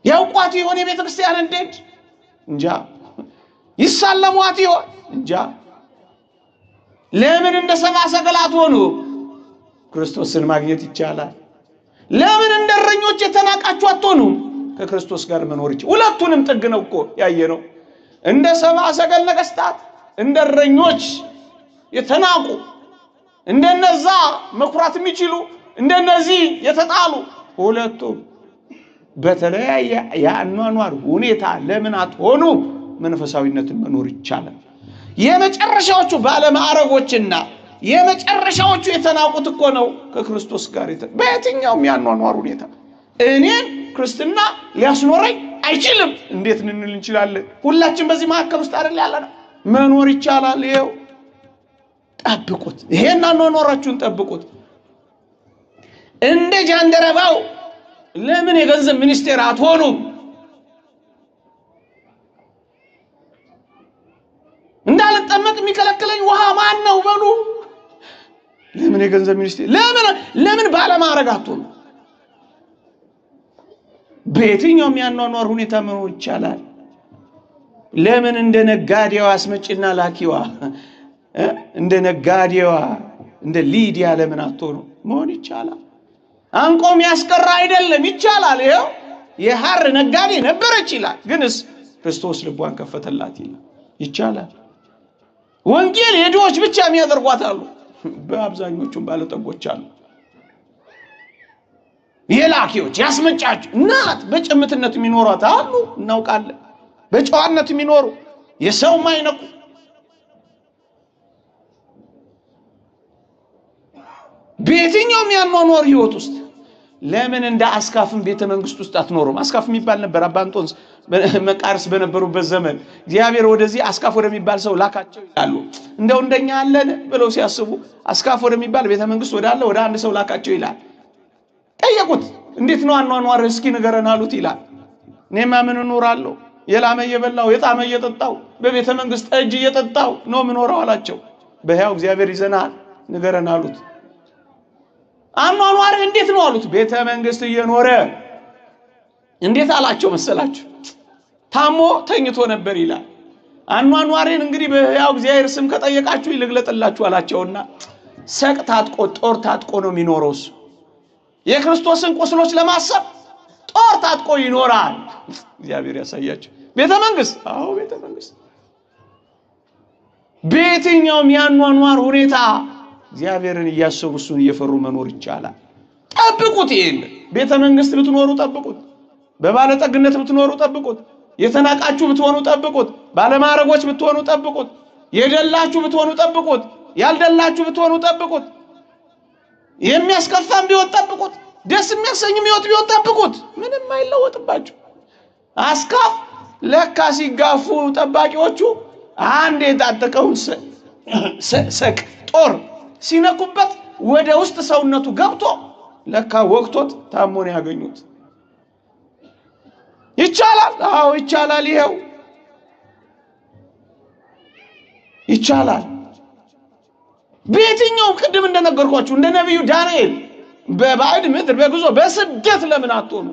ያውቋት ይሆን የቤተ ክርስቲያን እንዴት? እንጃ። ይሳለሟት ይሆን? እንጃ። ለምን እንደ ሰብአ ሰገል አትሆኑ? ክርስቶስን ማግኘት ይቻላል። ለምን እንደ እረኞች የተናቃችሁ አትሆኑም? ከክርስቶስ ጋር መኖር ይቻላል። ሁለቱንም ጥግ ነው እኮ ያየነው። እንደ ሰብአ ሰገል ነገስታት፣ እንደ እረኞች የተናቁ፣ እንደነዛ መኩራት የሚችሉ፣ እንደነዚህ የተጣሉ፣ ሁለቱም በተለያየ የአኗኗር ሁኔታ ለምን አትሆኑም? መንፈሳዊነትን መኖር ይቻላል። የመጨረሻዎቹ ባለማዕረጎችና የመጨረሻዎቹ የተናቁት እኮ ነው ከክርስቶስ ጋር በየትኛውም የአኗኗር ሁኔታ እኔን ክርስትና ሊያስኖረኝ አይችልም እንዴት ልንል እንችላለን? ሁላችን በዚህ መካከል ውስጥ አይደል ያለነው? መኖር ይቻላል። ይኸው ጠብቁት፣ ይሄን አኗኗራችሁን ጠብቁት። እንደ ጃንደረባው ለምን የገንዘብ ሚኒስቴር አትሆኑም? እንዳልጠመቅ የሚከለክለኝ ውሃ ማን ነው በሉ። ለምን የገንዘብ ሚኒስቴር ለምን ባለማዕረግ አትሆኑ? በየትኛውም ያኗኗር ሁኔታ መኖር ይቻላል። ለምን እንደ ነጋዴዋ አስመጪና ላኪዋ፣ እንደ ነጋዴዋ እንደ ሊዲያ ለምን አትሆኑ? መሆን ይቻላል። አንቆም ያስቀራ አይደለም፣ ይቻላል። ይኸው የሐር ነጋዴ ነበረች ይላል፣ ግንስ ክርስቶስ ልቧን ከፈተላት ይላል። ይቻላል። ወንጌል የድሆች ብቻ የሚያደርጓት አሉ፣ በአብዛኞቹም ባለጠጎች አሉ። የላኪዎች ያስመጫች ናት። በጭምትነት የሚኖሯት አሉ፣ እናውቃለን። በጨዋነት የሚኖሩ የሰው ማይነቁ። በየትኛውም ያኗኗር ህይወት ውስጥ ለምን እንደ አስካፍም ቤተ መንግስት ውስጥ አትኖሩም? አስካፍ የሚባል ነበር አባ እንጦንስ መቃርስ በነበሩበት ዘመን። እግዚአብሔር ወደዚህ አስካፍ ወደሚባል ሰው ላካቸው ይላሉ። እንደው እንደኛ አለን ብለው ሲያስቡ አስካፍ ወደሚባል ቤተ መንግስት ወዳለ ወደ አንድ ሰው ላካቸው ይላል። ጠየቁት፣ እንዴት ነው አኗኗር እስኪ ንገረን አሉት ይላል። እኔማ ምን እኖራለሁ? የላመ እየበላው የጣመ እየጠጣው በቤተ መንግስት ጠጅ እየጠጣው ነው የምኖረው አላቸው። በሕያው እግዚአብሔር ይዘናል ንገረን አሉት። አኗኗር እንዴት ነው አሉት። ቤተ መንግስት እየኖረ እንዴት አላቸው መሰላችሁ? ታሞ ተኝቶ ነበር ይላል። አኗኗሬን እንግዲህ በሕያው እግዚአብሔር ስም ከጠየቃችሁ ልግለጥላችሁ አላቸውና ሰቅ ታጥቆ ጦር ታጥቆ ነው የሚኖረው እሱ። የክርስቶስን ቁስሎች ለማሰብ ጦር ታጥቆ ይኖራል። እግዚአብሔር ያሳያችሁ። ቤተ መንግስት፣ አዎ ቤተ መንግስት። በየትኛውም ያኗኗር ሁኔታ እግዚአብሔርን እያሰቡ እሱን እየፈሩ መኖር ይቻላል። ጠብቁት። ይሄን ቤተ መንግስት ብትኖሩ ጠብቁት። በባለጠግነት ብትኖሩ ጠብቁት። የተናቃችሁ ብትሆኑ ጠብቁት። ባለማዕረጎች ብትሆኑ ጠብቁት። የደላችሁ ብትሆኑ ጠብቁት። ያልደላችሁ ብትሆኑ ጠብቁት። የሚያስከፋም ቢሆን ጠብቁት። ደስ የሚያሰኝም ሕይወት ቢሆን ጠብቁት። ምንም አይለወጥባችሁ። አስካፍ ለካ ሲጋፉ ጠባቂዎቹ አንድ የታጠቀውን ሰቅ ጦር ሲነኩበት ወደ ውስጥ ሰውነቱ ገብቶ ለካ ወቅቶት ታሞ ነው ያገኙት። ይቻላል። አዎ ይቻላል። ይሄው ይቻላል። በየትኛውም ቅድም እንደነገርኳችሁ እንደ ነቢዩ ዳንኤል በባዕድ ምድር በጉዞ በስደት ለምን አትሆኑ?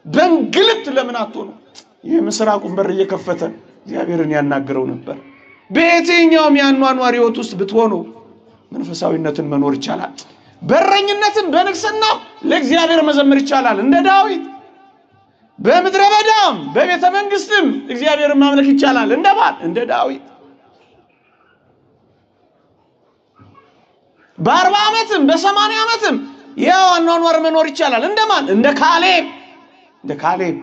በእንግልት ለምን አትሆኑ? የምስራቁን በር እየከፈተ እግዚአብሔርን ያናግረው ነበር። በየትኛውም ያኗኗር ሕይወት ውስጥ ብትሆኑ መንፈሳዊነትን መኖር ይቻላል። በረኝነትን በንግስና ለእግዚአብሔር መዘመር ይቻላል። እንደ ዳዊት በምድረ በዳም በቤተ መንግስትም እግዚአብሔርን ማምለክ ይቻላል። እንደ ማን? እንደ ዳዊት። በ40 ዓመትም በ80 ዓመትም ያው አኗኗር መኖር ይቻላል። እንደ ማን? እንደ ካሌብ። እንደ ካሌብ።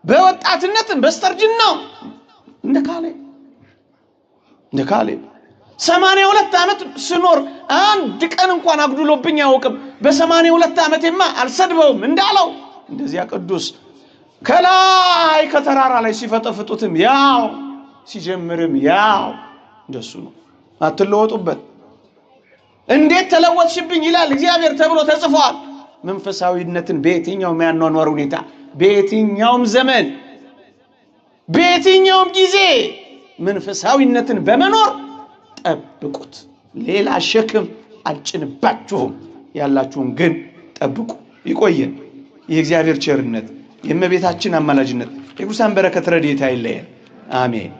በወጣትነትም በስተርጅናው እንደ ካሌብ። እንደ ካሌብ 82 ዓመት ስኖር አንድ ቀን እንኳን አጉድሎብኝ አያውቅም። በ82 ዓመቴማ አልሰድበውም እንዳለው እንደዚያ ቅዱስ ከላይ ከተራራ ላይ ሲፈጠፍጡትም ያው ሲጀምርም ያው እንደሱ ነው። አትለወጡበት። እንዴት ተለወጥሽብኝ ይላል እግዚአብሔር ተብሎ ተጽፏል። መንፈሳዊነትን በየትኛውም ያኗኗር ሁኔታ፣ በየትኛውም ዘመን፣ በየትኛውም ጊዜ መንፈሳዊነትን በመኖር ጠብቁት። ሌላ ሸክም አልጭንባችሁም። ያላችሁን ግን ጠብቁ። ይቆየን። የእግዚአብሔር ቸርነት፣ የእመቤታችን አማላጅነት፣ የቅዱሳን በረከት ረድኤት አይለየን። አሜን።